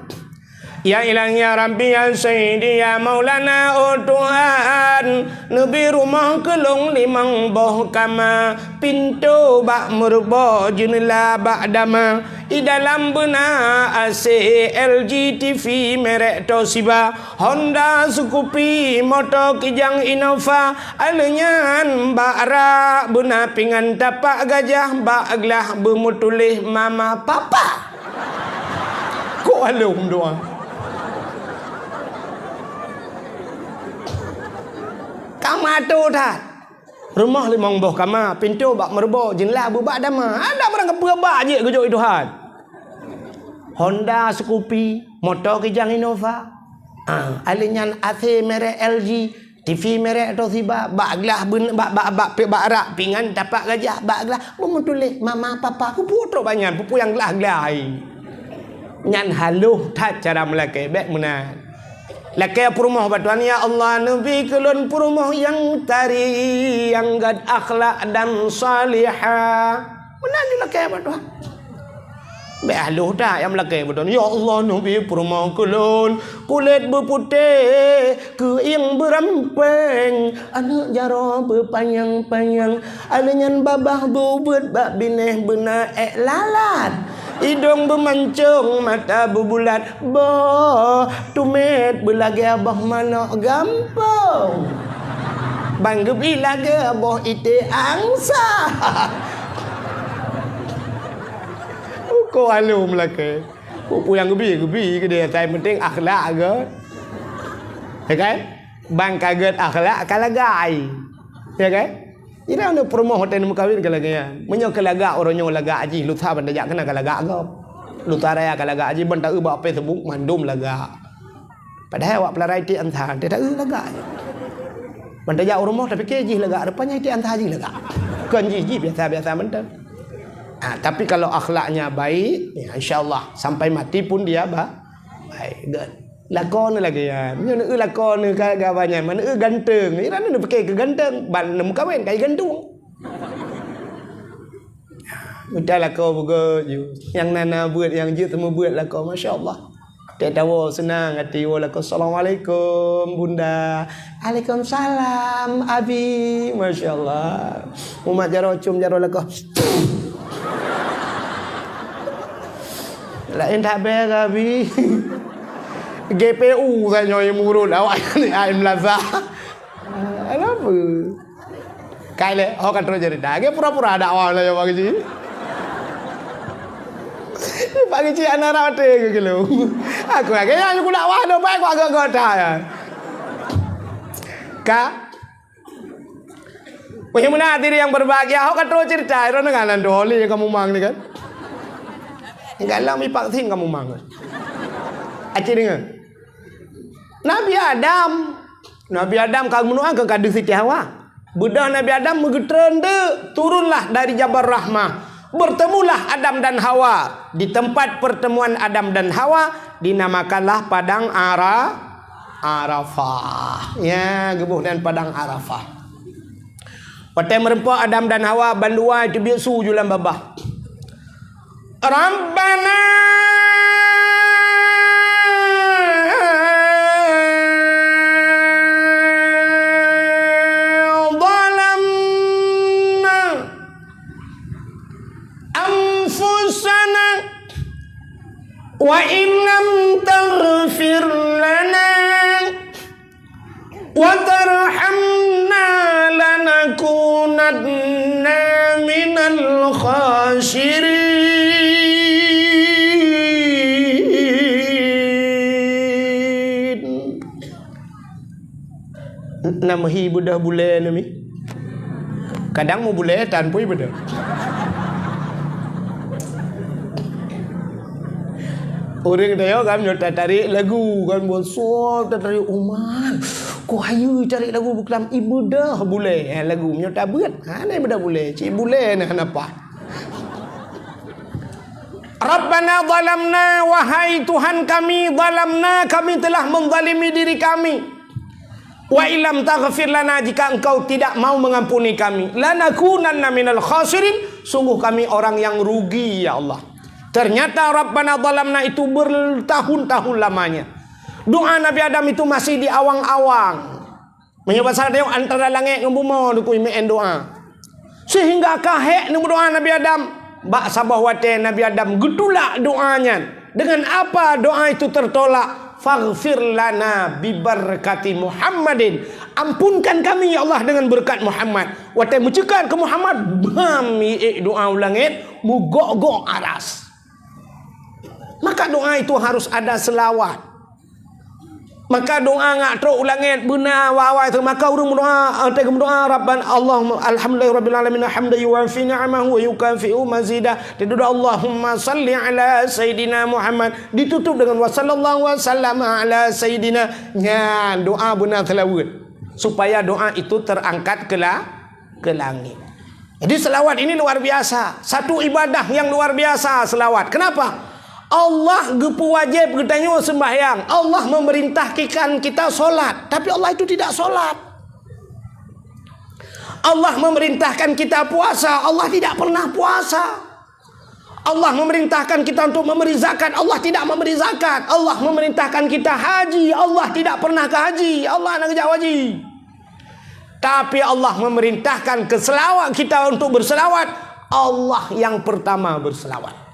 Ya Ilahi, ya Rabbi, ya Sayyidi, ya Maulana, oh Tuhan, neubri rumoh keu lôn limong boh kama, pintoe bak meurubo, jeunela bak dama, i dalam beuna A C, L G, T V merek Toshiba, Honda, Scoopy, moto Kijang, Innova, alèh nyan bak rak beuna pingan tapak gajah, bak glah beumeutuléh mama papa. Kok alông doa? Ka meuatoe that. Rumoh limong boh kama, pintoe bak meurubo, jeunela beubak dama. Ada barang kapeue bak jeuet geujok i Tuhan. Honda, Scoopy, moto Kijang, Innova. Ah, alèh nyan A C merek L G, T V merek Toshiba, bak glah beun-, bak, bak, bak, bak rak pingan tapak gajah, bak glah beumeutuléh mama papa. Keupeue trok bak nyan, peue-peue nyang glah-glah hai. Nyan halôh that cara meulakèe, bèk meunan. Lakèe peurumoh bak Tuhan, "Ya Allah, neubri keu lôn peurumoh nyang tari, nyang gèt akhlak dan salihah." Meunan ju lakèe bak Tuhan. Bèk halôh that nyang lakèe bak Tuhan. "Ya Allah, neubri peurumoh keu lôn kulét beuputéh, keuieng beurampéng, aneuk jaroe beupanyang-panyang, alèh nyan babah beubeuet, bak binéh beuna èk lalat, idông beumancông, mata beubulat, boh tumét beulagèe boh manok gampông, ban geubi lagèe boh iték angsa." Uko alông lakèe. Peue-peue nyang geubi, geubi keudéh, nyang penting akhlak gèt. Ya kan? Ban ka gèt akhlak ka lagai. Ya kan? Jadi aneuk peurumoh watèe neumeukawen ka lagèe nyan. Meunyoe ka lagak uroe nyoe lagak jih, lusa ban tajak keunan ka lagak gob. Lusa raya ka lagak jih, ban taeu bak Facebook mandum lagak. Padahai awak peularai tiek ansa, teuh taeu lagak. Ban tajak u rumoh tapike jih lagak, rupanya tiek ansa jih lagak. Kon jih, jih biasa-biasa mantong. Ah, tapi kalau akhlaknya baik, ya, insya Allah sampai mati pun dia ba-, baik. Good. Lakoe neuh lagèe nyan. Meunyoe neueu lakoe neuh ka, ka banyak, meunyoe neueu ganteng, ira neuh pike keu ganteng, ban neumeukawen kai gantung. Mita lakoe beugôt ju. Nyang na-na beuet, nyang jeuet teumeubuet lakoe, masya Allah. Tiep tawoe seunang até woe lakoe, "Assalamualaikum, Bunda." "Waalaikumsalam, Abi." Masya Allah. Umat jaroe com jaroe lakoe. Laén that bèe, Abi. G P U saja nyang murot awak ni ai meulaza. Kenapa? Kai lé, ho ka trok cerita. Lagèe pura-pura dakwah lah, ya, Pak Keuchik. Pak Keuchik aneuk rate ke kilo. Aku lagèe nyan aku dakwah dah baik, aku agak-agak dah, ya. Ka? Wahai meunan hadirin yang berbahagia, ho ka trok cerita, ira dengan antu holi yang kamu mang ni kan. Enggak lama ipak sing kamu mang. Acik dengar. Nabi Adam. Nabi Adam ka meunoe ka kadu Siti Hawa. Beudôh Nabi Adam meugeutreun deuk, turunlah dari Jabal Rahmah. Bertemulah Adam dan Hawa. Di tempat pertemuan Adam dan Hawa, dinamakanlah Padang Ara-, Arafah. Ya, geuboh nan Padang Arafah. Watèe meureumpok Adam dan Hawa, bandua teubiet su ju lam babah. Rabbana zalamna anfusana wa in lam taghfir lana wa tarhamna lanakunanna minal khasirin. Na meuhi beudôh bulèe nyoe mi. Kadang meubulèe tan pui beudôh. Ureueng tanyoe kan meunyoe tatarék lagu kan, bonso tatarék umat. Kok hayeue tarék lagu buklam ibeudôh bulèe, eh, lagu meunyoe tabeuet. Ha, na ibeudôh bulèe, cit bulèe na hana paih. Rabbana zalamna, wahai Tuhan kami, zalamna, kami telah menzalimi diri kami. Wa illam taghfir lana, jika Engkau tidak mau mengampuni kami, lanakunanna minal khasirin, sungguh kami orang yang rugi, ya Allah. Ternyata Rabbana zalamna itu bertahun-tahun lamanya. Doa Nabi Adam itu masih di awang-awang. Meunyoe basa tanyoe antara langèt ngon bumoe dukui meu'en doa. Sehingga ka hék neumeudoa Nabi Adam. Bak saboh watèe Nabi Adam geutulak doa nyan. Dengan apa doa itu tertolak? "Faghfir lana bibarakati Muhammadin." Ampunkan kami, ya Allah, dengan berkat Muhammad. Watèe meuceukat keu Muhammad, bam, iék doa u langèt, meugok-gok aras. Maka doa itu harus ada selawat. Maka doa ngat trok u langèt beuna awai-awai tu. Maka ureueng meudoa, eh, teuk meudoa, Rabban-, Allahumma, alhamdulillahirabbil alamin, hamdan yuwafi ni'amahu wa yukafi'u mazida. Teududoe, Allahumma salli ala Sayyidina Muhammad. Ditutup dengan wa sallallahu wa sallama ala Sayyidina. Nyan doa beuna seulaweuet. Supaya doa itu terangkat ke la-, ke langit. Jadi, selawat ini luar biasa. Satu ibadah yang luar biasa, selawat. Kenapa? Allah geupeuwajéb geutanyoe sembahyang. Allah memerintahkan kita sholat, tapi Allah itu tidak sholat. Allah memerintahkan kita puasa, Allah tidak pernah puasa. Allah memerintahkan kita untuk memberi zakat, Allah tidak memberi zakat. Allah memerintahkan kita haji, Allah tidak pernah ke haji. Allah hana geujak haji. Tapi Allah memerintahkan ke selawat kita untuk berselawat, Allah yang pertama berselawat.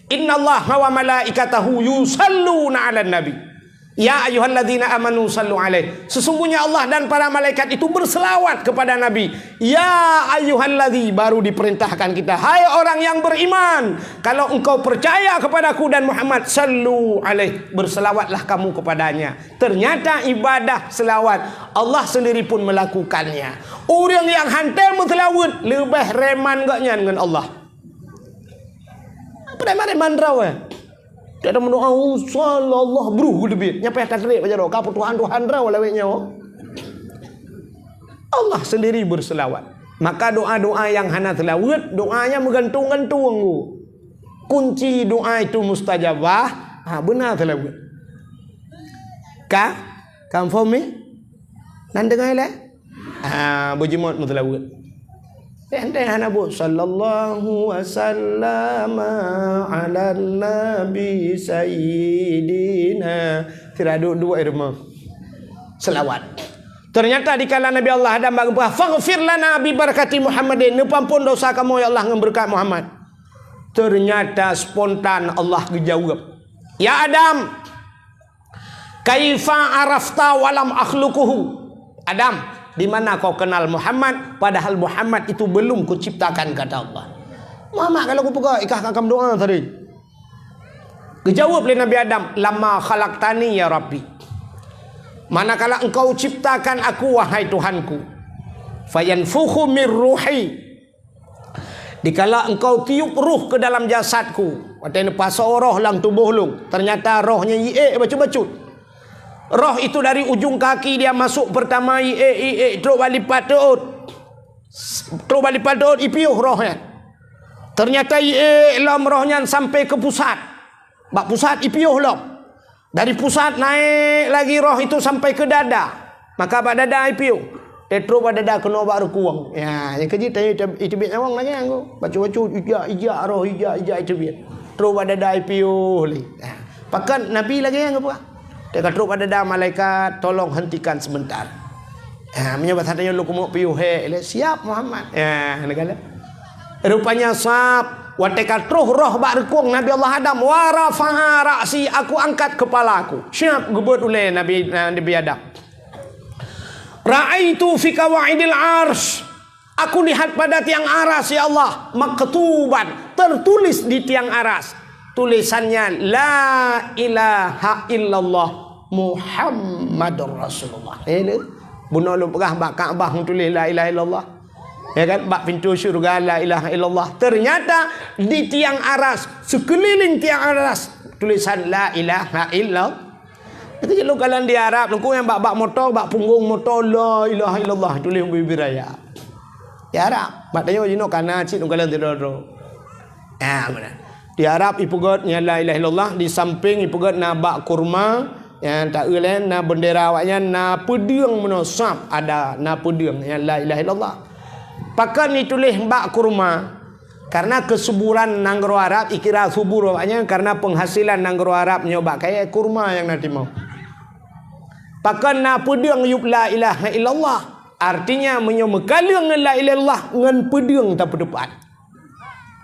Innallaha wa malaikatahu yusalluna 'alan nabi. Ya ayyuhalladzina amanu sallu alaihi. Sesungguhnya Allah dan para malaikat itu berselawat kepada Nabi. Ya ayyuhalladzi, baru diperintahkan kita, "Hai orang yang beriman, kalau engkau percaya kepadaku dan Muhammad, sallu alaihi, berselawatlah kamu kepadanya." Ternyata ibadah selawat Allah sendiri pun melakukannya. Ureuëng nyang hana meuseulaweuet leubeh reman gobnyan ngon Allah. Apa reman-reman droe? Tiada meudoa, "Oh, sallallahu," bruh geuteubiet. Nyan payah tateubiet bak jaroe, ka peutuhan-tuhan droe lawét nyoe. Allah sendiri berselawat. Maka doa-doa yang hana selawat, doanya meugantung-gantung. Kunci doa itu mustajabah, ha, beuna selawat. Ka? Confirm ni? Nan deungoe lé? Ha, beujimot meuseulaweuet. Teuntèe hana buet, "Sallallahu wa sallama ala nabi sayyidina." Tidak duduk-duduk irma. Selawat. Ternyata dikala Nabi Allah Adam bak geupeugah, "Faghfir lana bi barakati Muhammadin." Neupeuampon dosa kamoe, ya Allah, ngon beureukat Muhammad. Ternyata spontan Allah geujaweueb, "Ya Adam, kaifa arafta walam akhluquhu?" Adam, di mana kau kenal Muhammad, padahal Muhammad itu belum kuciptakan, kata Allah. Muhammad, kalau kupeugah, ikah ka meudoa tadi. Geujaweueb lé Nabi Adam, "Lamma khalaqtani ya Rabbi." Manakala engkau ciptakan aku, wahai Tuhanku. Fayanfukhu mir ruhi. Dikala engkau tiup ruh ke dalam jasadku, watèe neupasoe roh lam tuboh lôn, ternyata roh nyan iék bacut-bacut. Roh itu dari ujung kaki dia masuk pertama iék, iék, trok bak lipat teuôt. Trok bak lipat teuôt ipiôh roh nyan. Ternyata iék lom roh nyan sampai ke pusat. Bak pusat ipiôh lom. Dari pusat naik lagi roh itu sampai ke dada. Maka bak dada ipiôh. Teutrok bak dada keunoe bak reukueng. Ya, nyang keujeuet tanyoe ita-, iteubiet nyawöng lagèe nyan. Bacut-bacut ijak-ijak roh, ijak-ijak iteubiet. Trok bak dada ipiôh lé. Ya. Pakon Nabi lagèe nyan geupeugah. Teuka trok bak dada malaikat, "Tolong hentikan sebentar." Ha, meunyoe basa tanyoe lôn keumeung piôh hék lé, "Siap Muhammad." Ya, neukalon. Rupanya sab, watèe ka troh roh bak reukueng Nabi Allah Adam, "Wa rafa'a ra'si, aku angkat kepala aku." Siap geubeuet ulèe Nabi, Nabi Adam. "Ra'aitu fi qawaidil arsy." Aku lihat pada tiang aras, ya Allah, maktuban, tertulis di tiang aras. Tulisannya, "La ilaha illallah Muhammadur Rasulullah." Eh, ni. Bunoe lôn peugah bak Ka'bah tuléh la ilaha illallah. Ya kan? Bak pintoe syurga la ilaha illallah. Ternyata di tiang aras, sekeliling tiang aras, tulisan la ilaha illallah. Itu je lôn kalon di Arab, lôn kuyang bak, bak moto, bak punggong moto, la ilaha illallah, tuléh bibir raya. Di Arab, mak tanyoe jinoe kana cit lôn kalon sidroe-droe. Ah, mana? Di Arab ipeugöt nyan la ilaha illallah, di samping ipeugöt na bak kurma, nyan taeu laén na bendera awaknyan, na peudeueng meunoe sab ada, na peudeueng nyan la ilaha illallah. Pakon ituléh bak kurma? Karena keusuburan nanggroe Arab, ikira subur awaknyan karena penghasilan nanggroe Arab nyoe bak kayèe kurma nyang na timoh. Pakon na peudeueng yup la ilaha illallah? Artinya meunyoe meukaleueng ngon la ilaha illallah, ngon peudeueng tapeuteupat.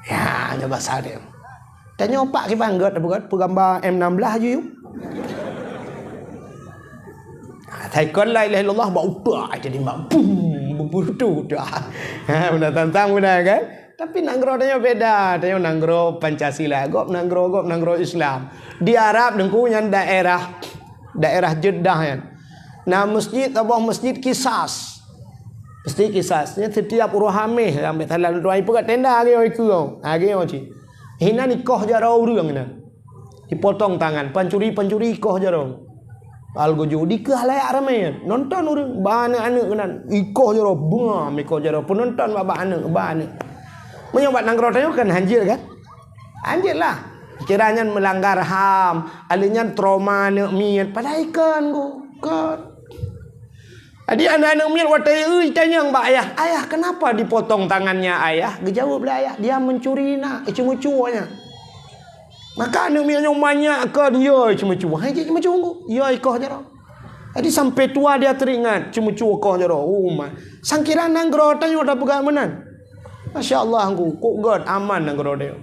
Ya, nyoe basa dia. Tanyoe pak kiban göt, apa göt, peugamba M enam belas aju yup. Ha, taikon la ilaha illallah bak utak, jadi mak, bum, beubutu utak. Ha, beuna tantang beuna kan? Tapi nanggroe tanyoe beda, tanyoe nanggroe Pancasila, gob nanggroe, gob nanggroe Islam. Di Arab Teungku nyan daerah, daerah Jeddah nyan. Na masjid, saboh masjid Qisas. Masjid Qisas. Nyan setiap uroe Hameh, sampai salah tuan ipeugöt tenda lagèe nyoe ikeu. Lagèe nyoe cit. Hinan ikoh jaroe ureueng hinan. Ipotong tangan, pancuri-pancuri ikoh jaroe. Algojo dikeue layak ramé, nonton ureueng, ba aneuk-aneuk keunan, ikoh jaroe, bungam ikoh jaroe, peunonton bak, bak aneuk, ba aneuk. Meunyoe bak nanggroe tanyoe kan hanjeuet kan? Hanjeuet lah. Kira nyan meulanggar ham, alèh nyan trauma aneuk miet, padahai kon, kon. Jadi aneuk-aneuk miet watèe eu itanyong bak ayah, "Ayah, kenapa dipotong tangannya, Ayah?" Geujaweueb lé ayah, "Dia mencuri, Nak, iceumeucue nyan." Maka aneuk miet nyoe manyak keu dia iceumeucue. Hai, cit ceumeucue, ya ikoh jaroe. Jadi sampai tua dia teringat ceumeucue ikoh jaroe. Oh, ma. Sangkira nanggroe tanyoe tapeugah meunan. Masya Allah, Teungku, kok göt aman nanggroe tanyoe.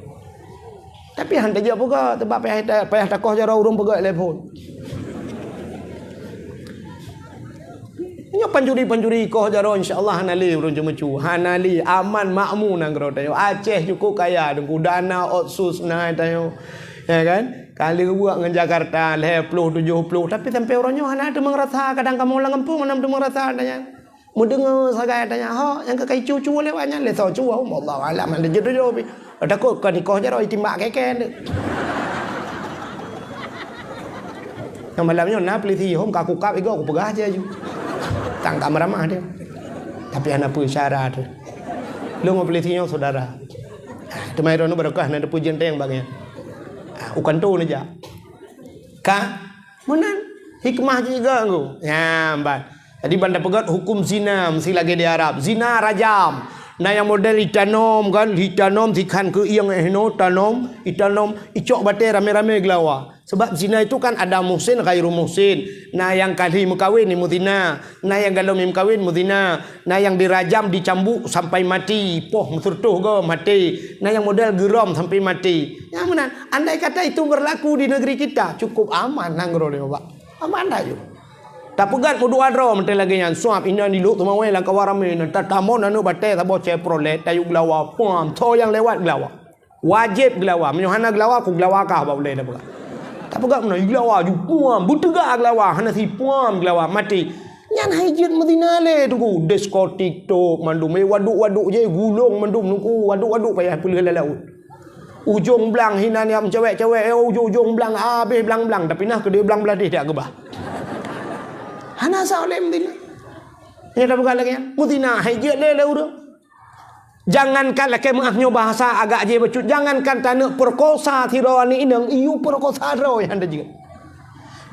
Tapi han tajak peugah, teuma payah ta-, payah takoh jaroe ureueng peugah telepon. Nyoe pancuri-pancuri koh jaroe, insya Allah hana lé ureueng ceumeucue. Hana lé, aman makmu nanggroe tanyoe. Aceh cukup kaya, Teungku, dana otsus na tanyoe. Ya kan? Ka lheueh buet ngon Jakarta, lhèe ploh, tujoh ploh. Tapi sampoe uroe nyoe hana teumeung rasa, kadang kamoe lam gampông hana teumeung rasa tanyoe. Meudeungoe sagai tanyoe, ho, nyang ka icu-cu lewat nyan, lé soe cue, wallahu alam, hana jeuet tujoh pi. Takot kon ikoh jaroe itimbak kèe-kèe. Nyang malam nyoe na polisi, hom ka kukab igoe, kupeugah aja aju. Tang ka meuramah dia. Tapi hana peue syarat tu. Lôn ngon polisi nyoe saudara. Ah, teuma droeneuh barokah na teupeu jeunteng bak nyan. Ah, u kanto neujak. Ka? Meunan. Hikmah jih geuh ngku. Nyan ban. Jadi ban tapeugöt hukum zina meusti lagèe di Arab. Zina rajam. Na nyang model itanom kan, itanom sikhan keu ieng eh no, tanom, itanom, icok batèe ramé-ramé geulawa. Sebab zina itu kan ada muhsin, ghairu muhsin. Na nyang kali meukawen ni meuzina, na nyang galom meukawen meuzina. Na nyang dirajam, dicambuk sampai mati, poh meuseureutoh goe maté. Na nyang model geurom sampai maté. Nyang meunan, andai kata itu berlaku di negeri kita, cukup aman nanggroe nyoe, Pak. Aman dah ju. Tapeugöt meudua droe meuntang lagèe nyan, suap inan di Lhokseumawe lam kawan ramé, nan tatamong aneuk batèe saboh Chevrolet, tayue geulawa, puam, soe nyang lewat geulawa. Wajéb geulawa. Meunyoe hana geulawa, kugeulawa kah bak ulèe tapeugah. Tapeugah meunan, geulawa ju puam, beuteuga geulawa, hana si puam geulawa, maté. Nyan hai jeuet meuzina lé Teungku, diskotik top mandum, eh, waduk-waduk jih gulong mandum Teungku, waduk-waduk payah peuleueh lam laôt. Ujong blang hinan nyang meucewek-cewek, eh, ujong-ujong blang, habéh blang-blang, tapi nah keudéh blang bladéh dak geubah. Hana sa ulèe meuzina. Nyan tapeugah lagèe nyan, meuzina hai jeuet lé lé ureueng. Jangankan lakèe meu'ah nyoe bahasa agak jih bacut, jangankan taneuk peurekosa sidroe aneuk inong, iyue peurekosa droe nyang tajeuet.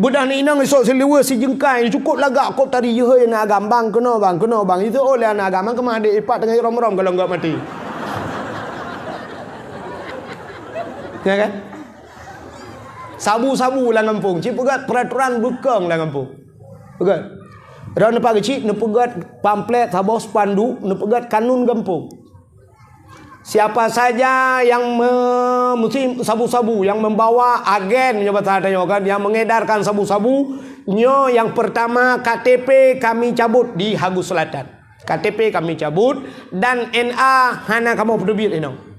Beudah aneuk inong isok siluweue sijeungkai, cukôp lagak kôb tari jeuhôi aneuk agam, "Bang, keunoe bang, keunoe bang." Isok lé aneuk agam, keumah adék ipat teungoh irôm-rôm ka lôn gok maté. Ya kan? Sabu-sabu lam gampông, ci peugöt peuraturan beukong lam gampông. Peugöt. Droe neupak geuchik, neupeugöt pamflet saboh spanduk, neupeugöt kanun gampông. Siapa saja yang me-, mesti sabu-sabu, yang membawa agen, nyoe bahasa tanyoe kan, yang mengedarkan sabu-sabu, nyoe yang pertama K T P kami cabut di Hagus Selatan. K T P kami cabut dan N A hana kamoe peuteubiet inong.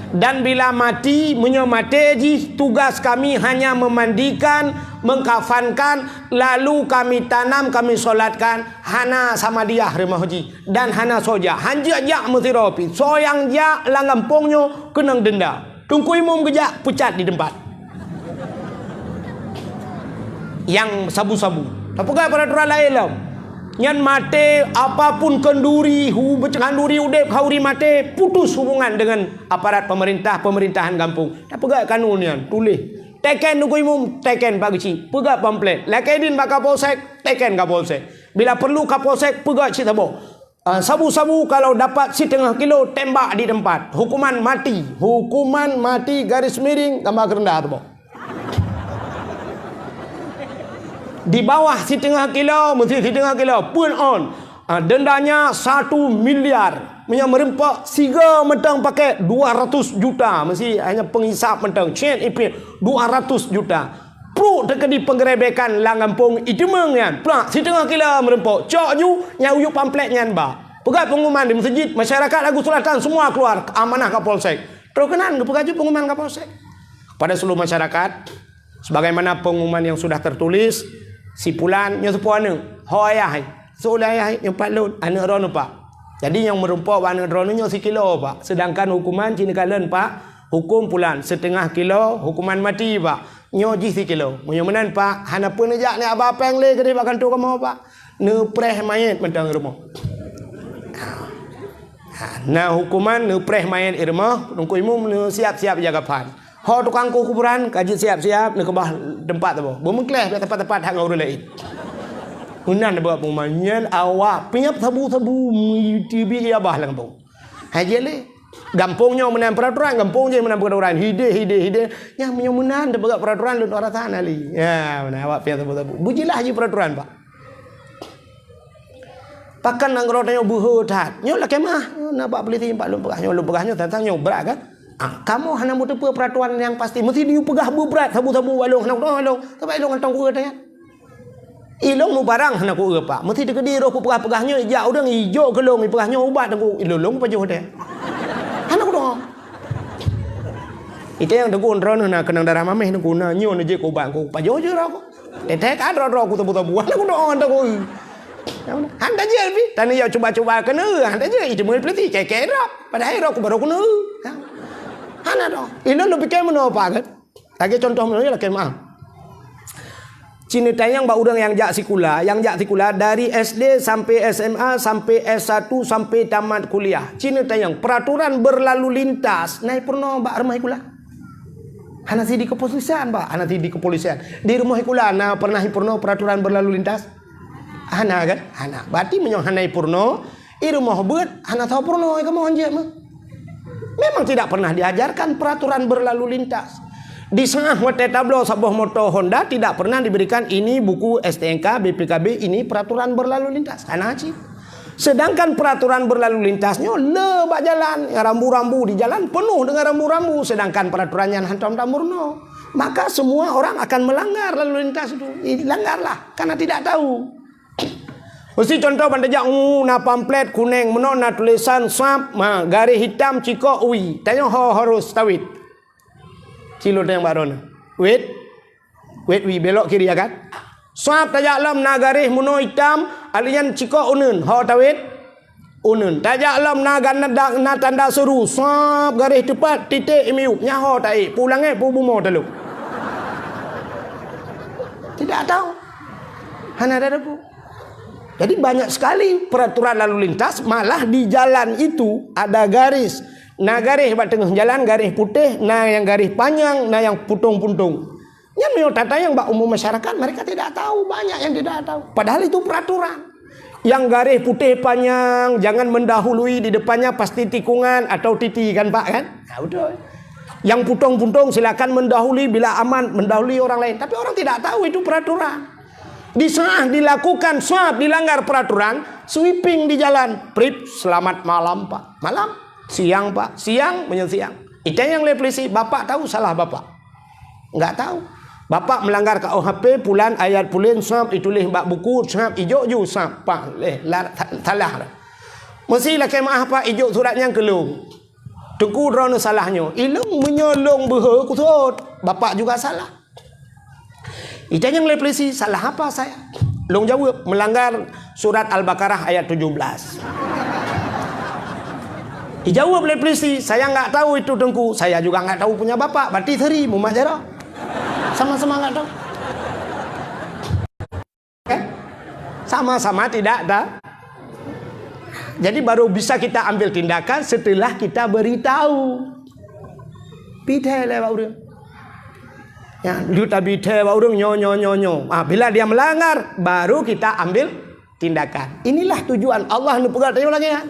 Dan bila mati, meunyoe maté jih, tugas kami hanya memandikan, mengkafankan, lalu kami tanam, kami solatkan, hana samadiyah rumoh jih dan hana soe jak. Han jeuet jak meusidroe pih. Soe nyang jak lam gampông nyoe keunong denda. Teungku Imum geujak, peucat di teumpat. Nyang sabu-sabu. Tapeugah peuraturan laén lom. Nyan maté, apapun khanduri, hu-, khanduri udép, khanduri maté, putus hubungan dengan aparat pemerintah, pemerintahan gampông. Tapeugah kanun nyan, tuléh. Teken Teungku Imum, teken Pak Geuchik. Peugah pamflet. Lakèe idin bak Kapolsek, teken Kapolsek. Bila perlu Kapolsek, peugah cit saboh. Ah, sabu-sabu kalau dapat setengah kilo, tembak di tempat. Hukuman mati. Hukuman mati garis miring, tambah keureundah tu, boh. Di bawah setengah kilo, mesti setengah kilo, pun on. Ah, dendanya satu miliar. Meunyoe meureumpok sigoe mantong pakèk dua ratus juta. Mesti hanya pengisap mantong. Cit ipit dua ratus juta. Pruet teukeudi penggerebekan lam gampông, iteumeung nyan, plak, siteungoh kilo meureumpok, cok ju, nyang ujuk pamflet nyan ba. Peugah pengumuman di meuseujid, masyarakat Hagus Selatan semua keluar, amanah Kapolsek. Troh keunan geupeugah ju pengumuman Kapolsek. Kepada seluruh masyarakat, sebagaimana pengumuman yang sudah tertulis, si pulan nyoe seupôt aneuk, ho ayah, seuleh ayah nyoe pat lôn, aneuk droeneuh pak. Jadi nyang meureumpok bak aneuk droeneuh nyoe sikilo pak, sedangkan hukuman ci neukalon pak, hukum pulan, setengah kilo, hukuman mati pak. Nyoe jih sikilo. Meunyoe meunan, Pak, hana peue neujak neuaba péng lé keudeh bak kantô kamoe, Pak. Neupreh manyét mantong i rumoh. Ha, na hukuman neupreh manyét i rumoh, Teungku Imum neusiap-siap ija kafan. Ho tukang kuh kuburan ka jeuet siap-siap, neukeubah teumpat saboh. Beumeukleh bak teumpat-teumpat that ngon ureueng laén. Meunan buet pengumuman nyan awak piep sabu-sabu meuteubiet ija bah lam gampông. Hai jeuet lé. Gampông nyoe meunan peuraturan, gampông jih meunan peuraturan. Hideh, hideh, hideh. Nyang meunyoe meunan teupeugah peuraturan lôn rasa hana lé. Ya, meunan awak pian sabu-sabu. Beujeulaih jih peuraturan, Pak. Pakon nanggroe tanyoe beuhe that. Nyoe lakèe meu'ah. Nyoe na bak polisi nyoe, Pak, lôn peugah nyoe, lôn peugah nyoe, tantang nyoe brat kan? Ah, kamoe hana meuteupeue peuraturan nyang pasti. Meusti neuyue peugah beubrat sabu-sabu bak lôn, hana keudroe lôn. Sabab lôn hantom kueu that nyan. Ilong mubarang hana ku eu, Pak. Meusti teukeudi roh kupeugah-peugah nyoe, ijak ureueng ijok keu lôn, ipeugah nyoe ubat, Teungku. Ilong lôn pajoh teuh. Hana kudoa. Ite nyang Teungku, droeneuh na keunong darah mamèh, Teungku, na nyoe neujeuet keu ubat, Teungku. Pajoh jeuet roh ku. Teutek ka droe-droe ku teubô-teubô, hana kudoa, Teungku. Han tajeuet pih. Tani ya cuba-cuba keuneuk, han tajeuet. Itu mulai peliti, kèk-kèk droe. Padahai roh ku baru keuneuk. Hana doa. Ilong lôn pikir meunoe, Pak, kan? Lagèe contoh meunoe, lakèe meu'ah. Ci neutanyong bak ureueng nyang jak sikula, nyang jak sikula dari S D sampai S M A, sampai S satu, sampai tamat kuliah. Ci neutanyong, peraturan berlalu lintas na peurunoe bak rumoh sikula? Hana sideh di kepolisian, Pak, hana sideh di kepolisian. Di rumoh sikula na pernah peurunoe peraturan berlalu lintas? Hana, kan? Hana. Berarti meunyoe hana peurunoe, i rumoh beuet hana teupeureunoe kamoe hanjeuet meuh. Memang tidak pernah diajarkan peraturan berlalu lintas. Di Seungaih watèe tabloe saboh moto Honda tidak pernah diberikan ini buku S T N K, B P K B, ini peraturan berlalu lintas. Hana cit. Sedangkan peraturan berlalu lintas nyoe le bak jalan, rambu-rambu di jalan penuh dengan rambu-rambu, sedangkan peraturan nyan hantom tameurunoe. Maka semua orang akan melanggar lalu lintas itu. Langgarlah karena tidak tahu. Meusti contoh ban tajak, uh, na pamflet kunèng, meunoe na tulisan swab, ma, garéh hitam cikok ui. Tanyoe ho harôh tawét. Ci lôn tanyong bak droeneuh. Wét. Wét ui, belok kiri ya kan? Swab tajak lom na garéh meunoe hitam, alèh nyan cikok uneun. Ho tawét? Uneun. Tajak lom na gan-, na, na tanda seuru, swab garéh teupat, titék miyueb. Nyan ho taék, pulang ék pu bumoe talop. Tidak tahu. Hana ada debu. Jadi banyak sekali peraturan lalu lintas, malah di jalan itu ada garis. Na garéh bak teungoh jalan, garéh putéh, na nyang garéh panyang, na nyang puntông-puntông. Nyan meunyoe tatanyong bak umum masyarakat, mereka tidak tahu, banyak yang tidak tahu. Padahal itu peraturan. Yang garéh putéh panyang, jangan mendahului, di depannya pasti tikungan atau titi kan, Pak, kan? Nah, betul. Yang puntông-puntông silakan mendahului bila aman, mendahului orang lain. Tapi orang tidak tahu itu peraturan. Di saat dilakukan swab, dilanggar peraturan, sweeping di jalan. Prip, selamat malam, Pak. Malam, siang, Pak. Siang, meunyoe siang. Itanyong lé polisi, Bapak tahu salah Bapak? Enggak tahu. Bapak melanggar K U H P, pulan ayat pulen, swab, ituléh bak buku, swab, ijok ju, swab, Pak, leh, la-, sa-, salah. Meusti lakèe meu'ah, Pak, ijok surat nyan keu lôn. Teungku, droeneuh salah nyoe. Ilôn meunyoe lôn beuhe kusot, Bapak juga salah. Itanyong lé polisi, "Salah apa saya?" Lôn jaweueb, "Melanggar surat Al-Baqarah ayat tujuh belas." Dijaweueb lé polisi, "Saya nggak tahu itu, Teungku. Saya juga nggak tahu punya Bapak." Berarti seri mumat jaroe. Sama-sama nggak tahu. Kan? Sama-sama tidak tahu. Jadi baru bisa kita ambil tindakan setelah kita beritahu. Pidhe lé bak ureueng. Ya, lu tabi the bak ureueng nyoe, nyoe, nyoe, nyoe. Ah, bila dia melanggar, baru kita ambil tindakan. Inilah tujuan Allah neupeugah tanyoe lagèe nyan.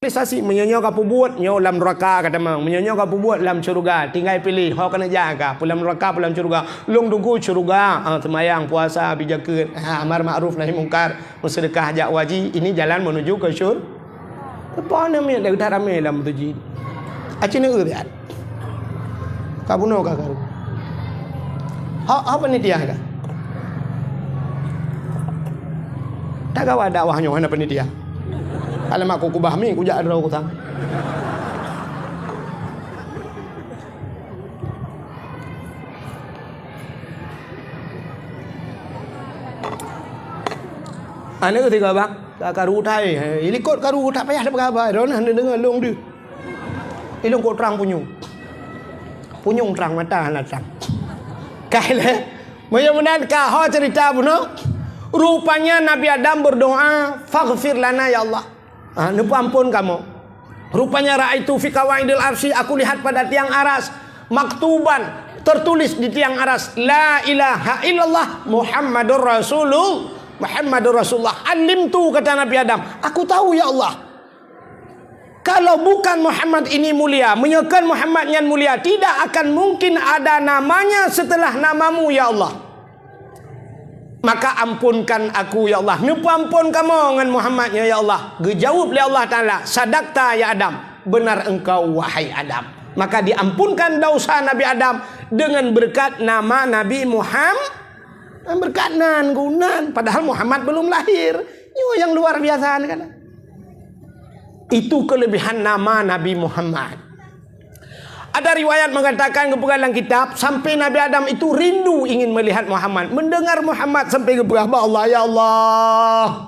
Realisasi, meunyoe nyoe ka peubuet, nyoe lam neraka ka tamong. Meunyoe nyoe ka peubuet, lam syeuruga. Tinggai piléh, ho keuneuk jak ka, peu lam neraka, peu lam syeuruga. Lôn teungku syeuruga, ah, seumayang, puasa, bi jakeuet, ah, amar makruf nahi mungkar, meuseudeukah jak haji. Ini jalan menuju ke syur-, Teupeu aneuk miet dah that ramé lam masjid. Aci neueu riat. Ka bunoe ka karu. Ha, ha panitia ka. Tak gawa dakwah nyoe hana panitia. Alamak ku kubah mi kujak droe kusang. Aneuk tiga bang. Ka karu utai, eh, ilikot karu tak payah tapeugah haba, droeneuh neudeungoe lôn deuh. Ilôn kok trang punyueng. Punyueng trang mata hana trang. Kai lé. Meunyoe meunan ka ho cerita bunoe. Rupanya Nabi Adam berdoa, "Faghfir lana ya Allah." Ah, neupeuampon kamoe. Rupanya ra'aitu fi qawaidil arsy, aku lihat pada tiang aras, maktuban, tertulis di tiang aras, "La ilaha illallah Muhammadur Rasulul-, Muhammadur Rasulullah." "Alimtu," kata Nabi Adam, "aku tahu ya Allah. Kalau bukan Muhammad ini mulia, meunyoe kon Muhammad nyan mulia, tidak akan mungkin ada namanya setelah namamu ya Allah." Maka ampunkan aku, ya Allah. Neupeuampon kamoe ngon Muhammad nyoe, ya Allah. Geujaweueb lé Allah Taala, "Sadaqta ya Adam, benar engkau wahai Adam." Maka diampunkan dosa Nabi Adam dengan berkat nama Nabi Muham-, Berkat nan, geunan, padahal Muhammad belum lahir. Nyoe nyang luar biasa ni kan. Itu kelebihan nama Nabi Muhammad. Ada riwayat mengatakan, geupeugah dalam kitab, sampai Nabi Adam itu rindu ingin melihat Muhammad. Mendengar Muhammad sampai geupeugah bak Allah, "Ya Allah,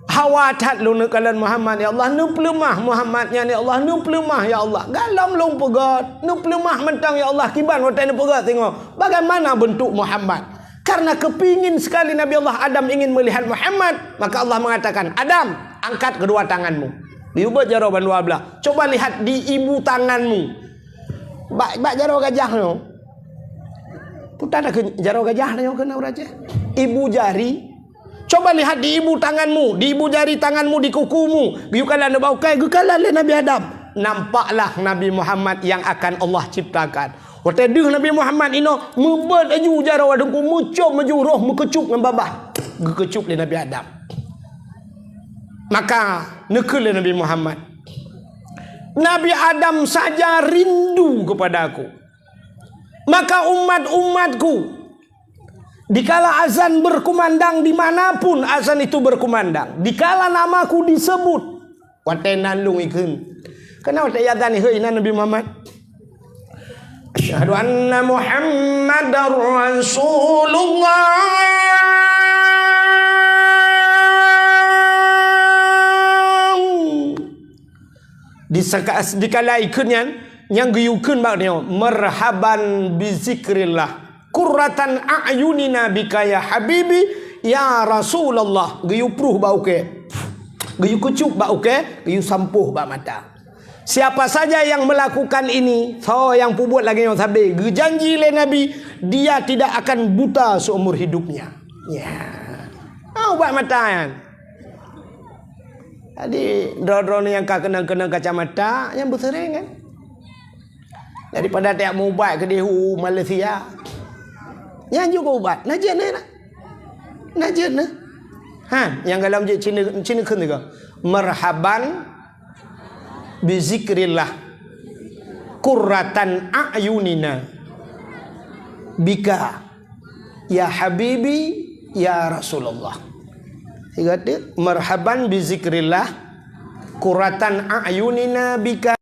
hawa that lôn neukalon Muhammad, ya Allah, neupeuleumah Muhammad nyan, ya Allah, neupeuleumah, ya Allah. Galom lôn peugöt, neupeuleumah mantong, ya Allah, kiban watèe neupeugöt singoh. Bagaimana bentuk Muhammad?" Karena kepingin sekali Nabi Allah Adam ingin melihat Muhammad, maka Allah mengatakan, "Adam, angkat kedua tanganmu." Geuyue beuet jaroe bandua blah. "Coba lihat di ibu tanganmu." Bak, bak jaroe gajah nyoe. Puta dah ke jaroe gajah nyoe keunan ureueng Aceh. Ibu jari. "Coba lihat di ibu tanganmu, di ibu jari tanganmu, di kukumu." Geuyue kalon bak ukai, geukalon lé Nabi Adam. Nampaklah Nabi Muhammad yang akan Allah ciptakan. Watèe deuh Nabi Muhammad inoe, meubeuet laju jaroe wadong ku, meucom laju roh meukeucup ngon babah. Geukeucup lé Nabi Adam. Maka neukheun lé Nabi Muhammad, "Nabi Adam saja rindu kepada aku. Maka umat-umatku, dikala azan berkumandang, di mana pun azan itu berkumandang, dikala namaku disebut," watèe nan lôn ikheun. Keunan watèe azan ikheun inan Nabi Muhammad. "Asyhadu anna Muhammadar Rasulullah." Di saka-, dikala ikheun nyan, nyang geuyue kheun bak nyoe, "Marhaban bi zikrillah. Qurratan a'yunina bika ya habibi, ya Rasulullah." Geuyue pruh bak ukai. Geuyue keucup bak ukai, geuyue sampoh bak mata. Siapa saja yang melakukan ini, soe nyang peubuet lagèe nyoe sabe, geujanji lé Nabi, dia tidak akan buta seumur hidupnya. Ya. Ah, ubat mata nyan. Jadi, droe-droe nyang ka keunong-keunong kacamata, nyan beuseuréng kan. Daripada tajak meuubat keudéh u Malaysia. Nyan juga ubat. Na jeuet na. Na jeuet na. Ha, nyang gohlom jeuet cina, cina kheun tiga. "Marhaban bi zikrillah. Qurratan a'yunina bika. Ya habibi, ya Rasulullah." Tiga tu, "Marhaban bi zikrillah. Qurratan a'yunina bika."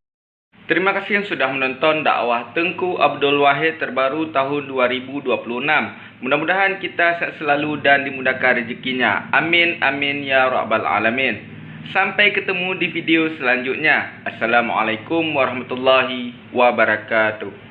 Terima kasih yang sudah menonton dakwah Teungku Abdul Wahid terbaru tahun dua ribu dua puluh enam. Mudah-mudahan kita sehat selalu dan dimudahkan rezekinya. Amin, amin, ya rabbal alamin. Sampai ketemu di video selanjutnya. Assalamualaikum warahmatullahi wabarakatuh.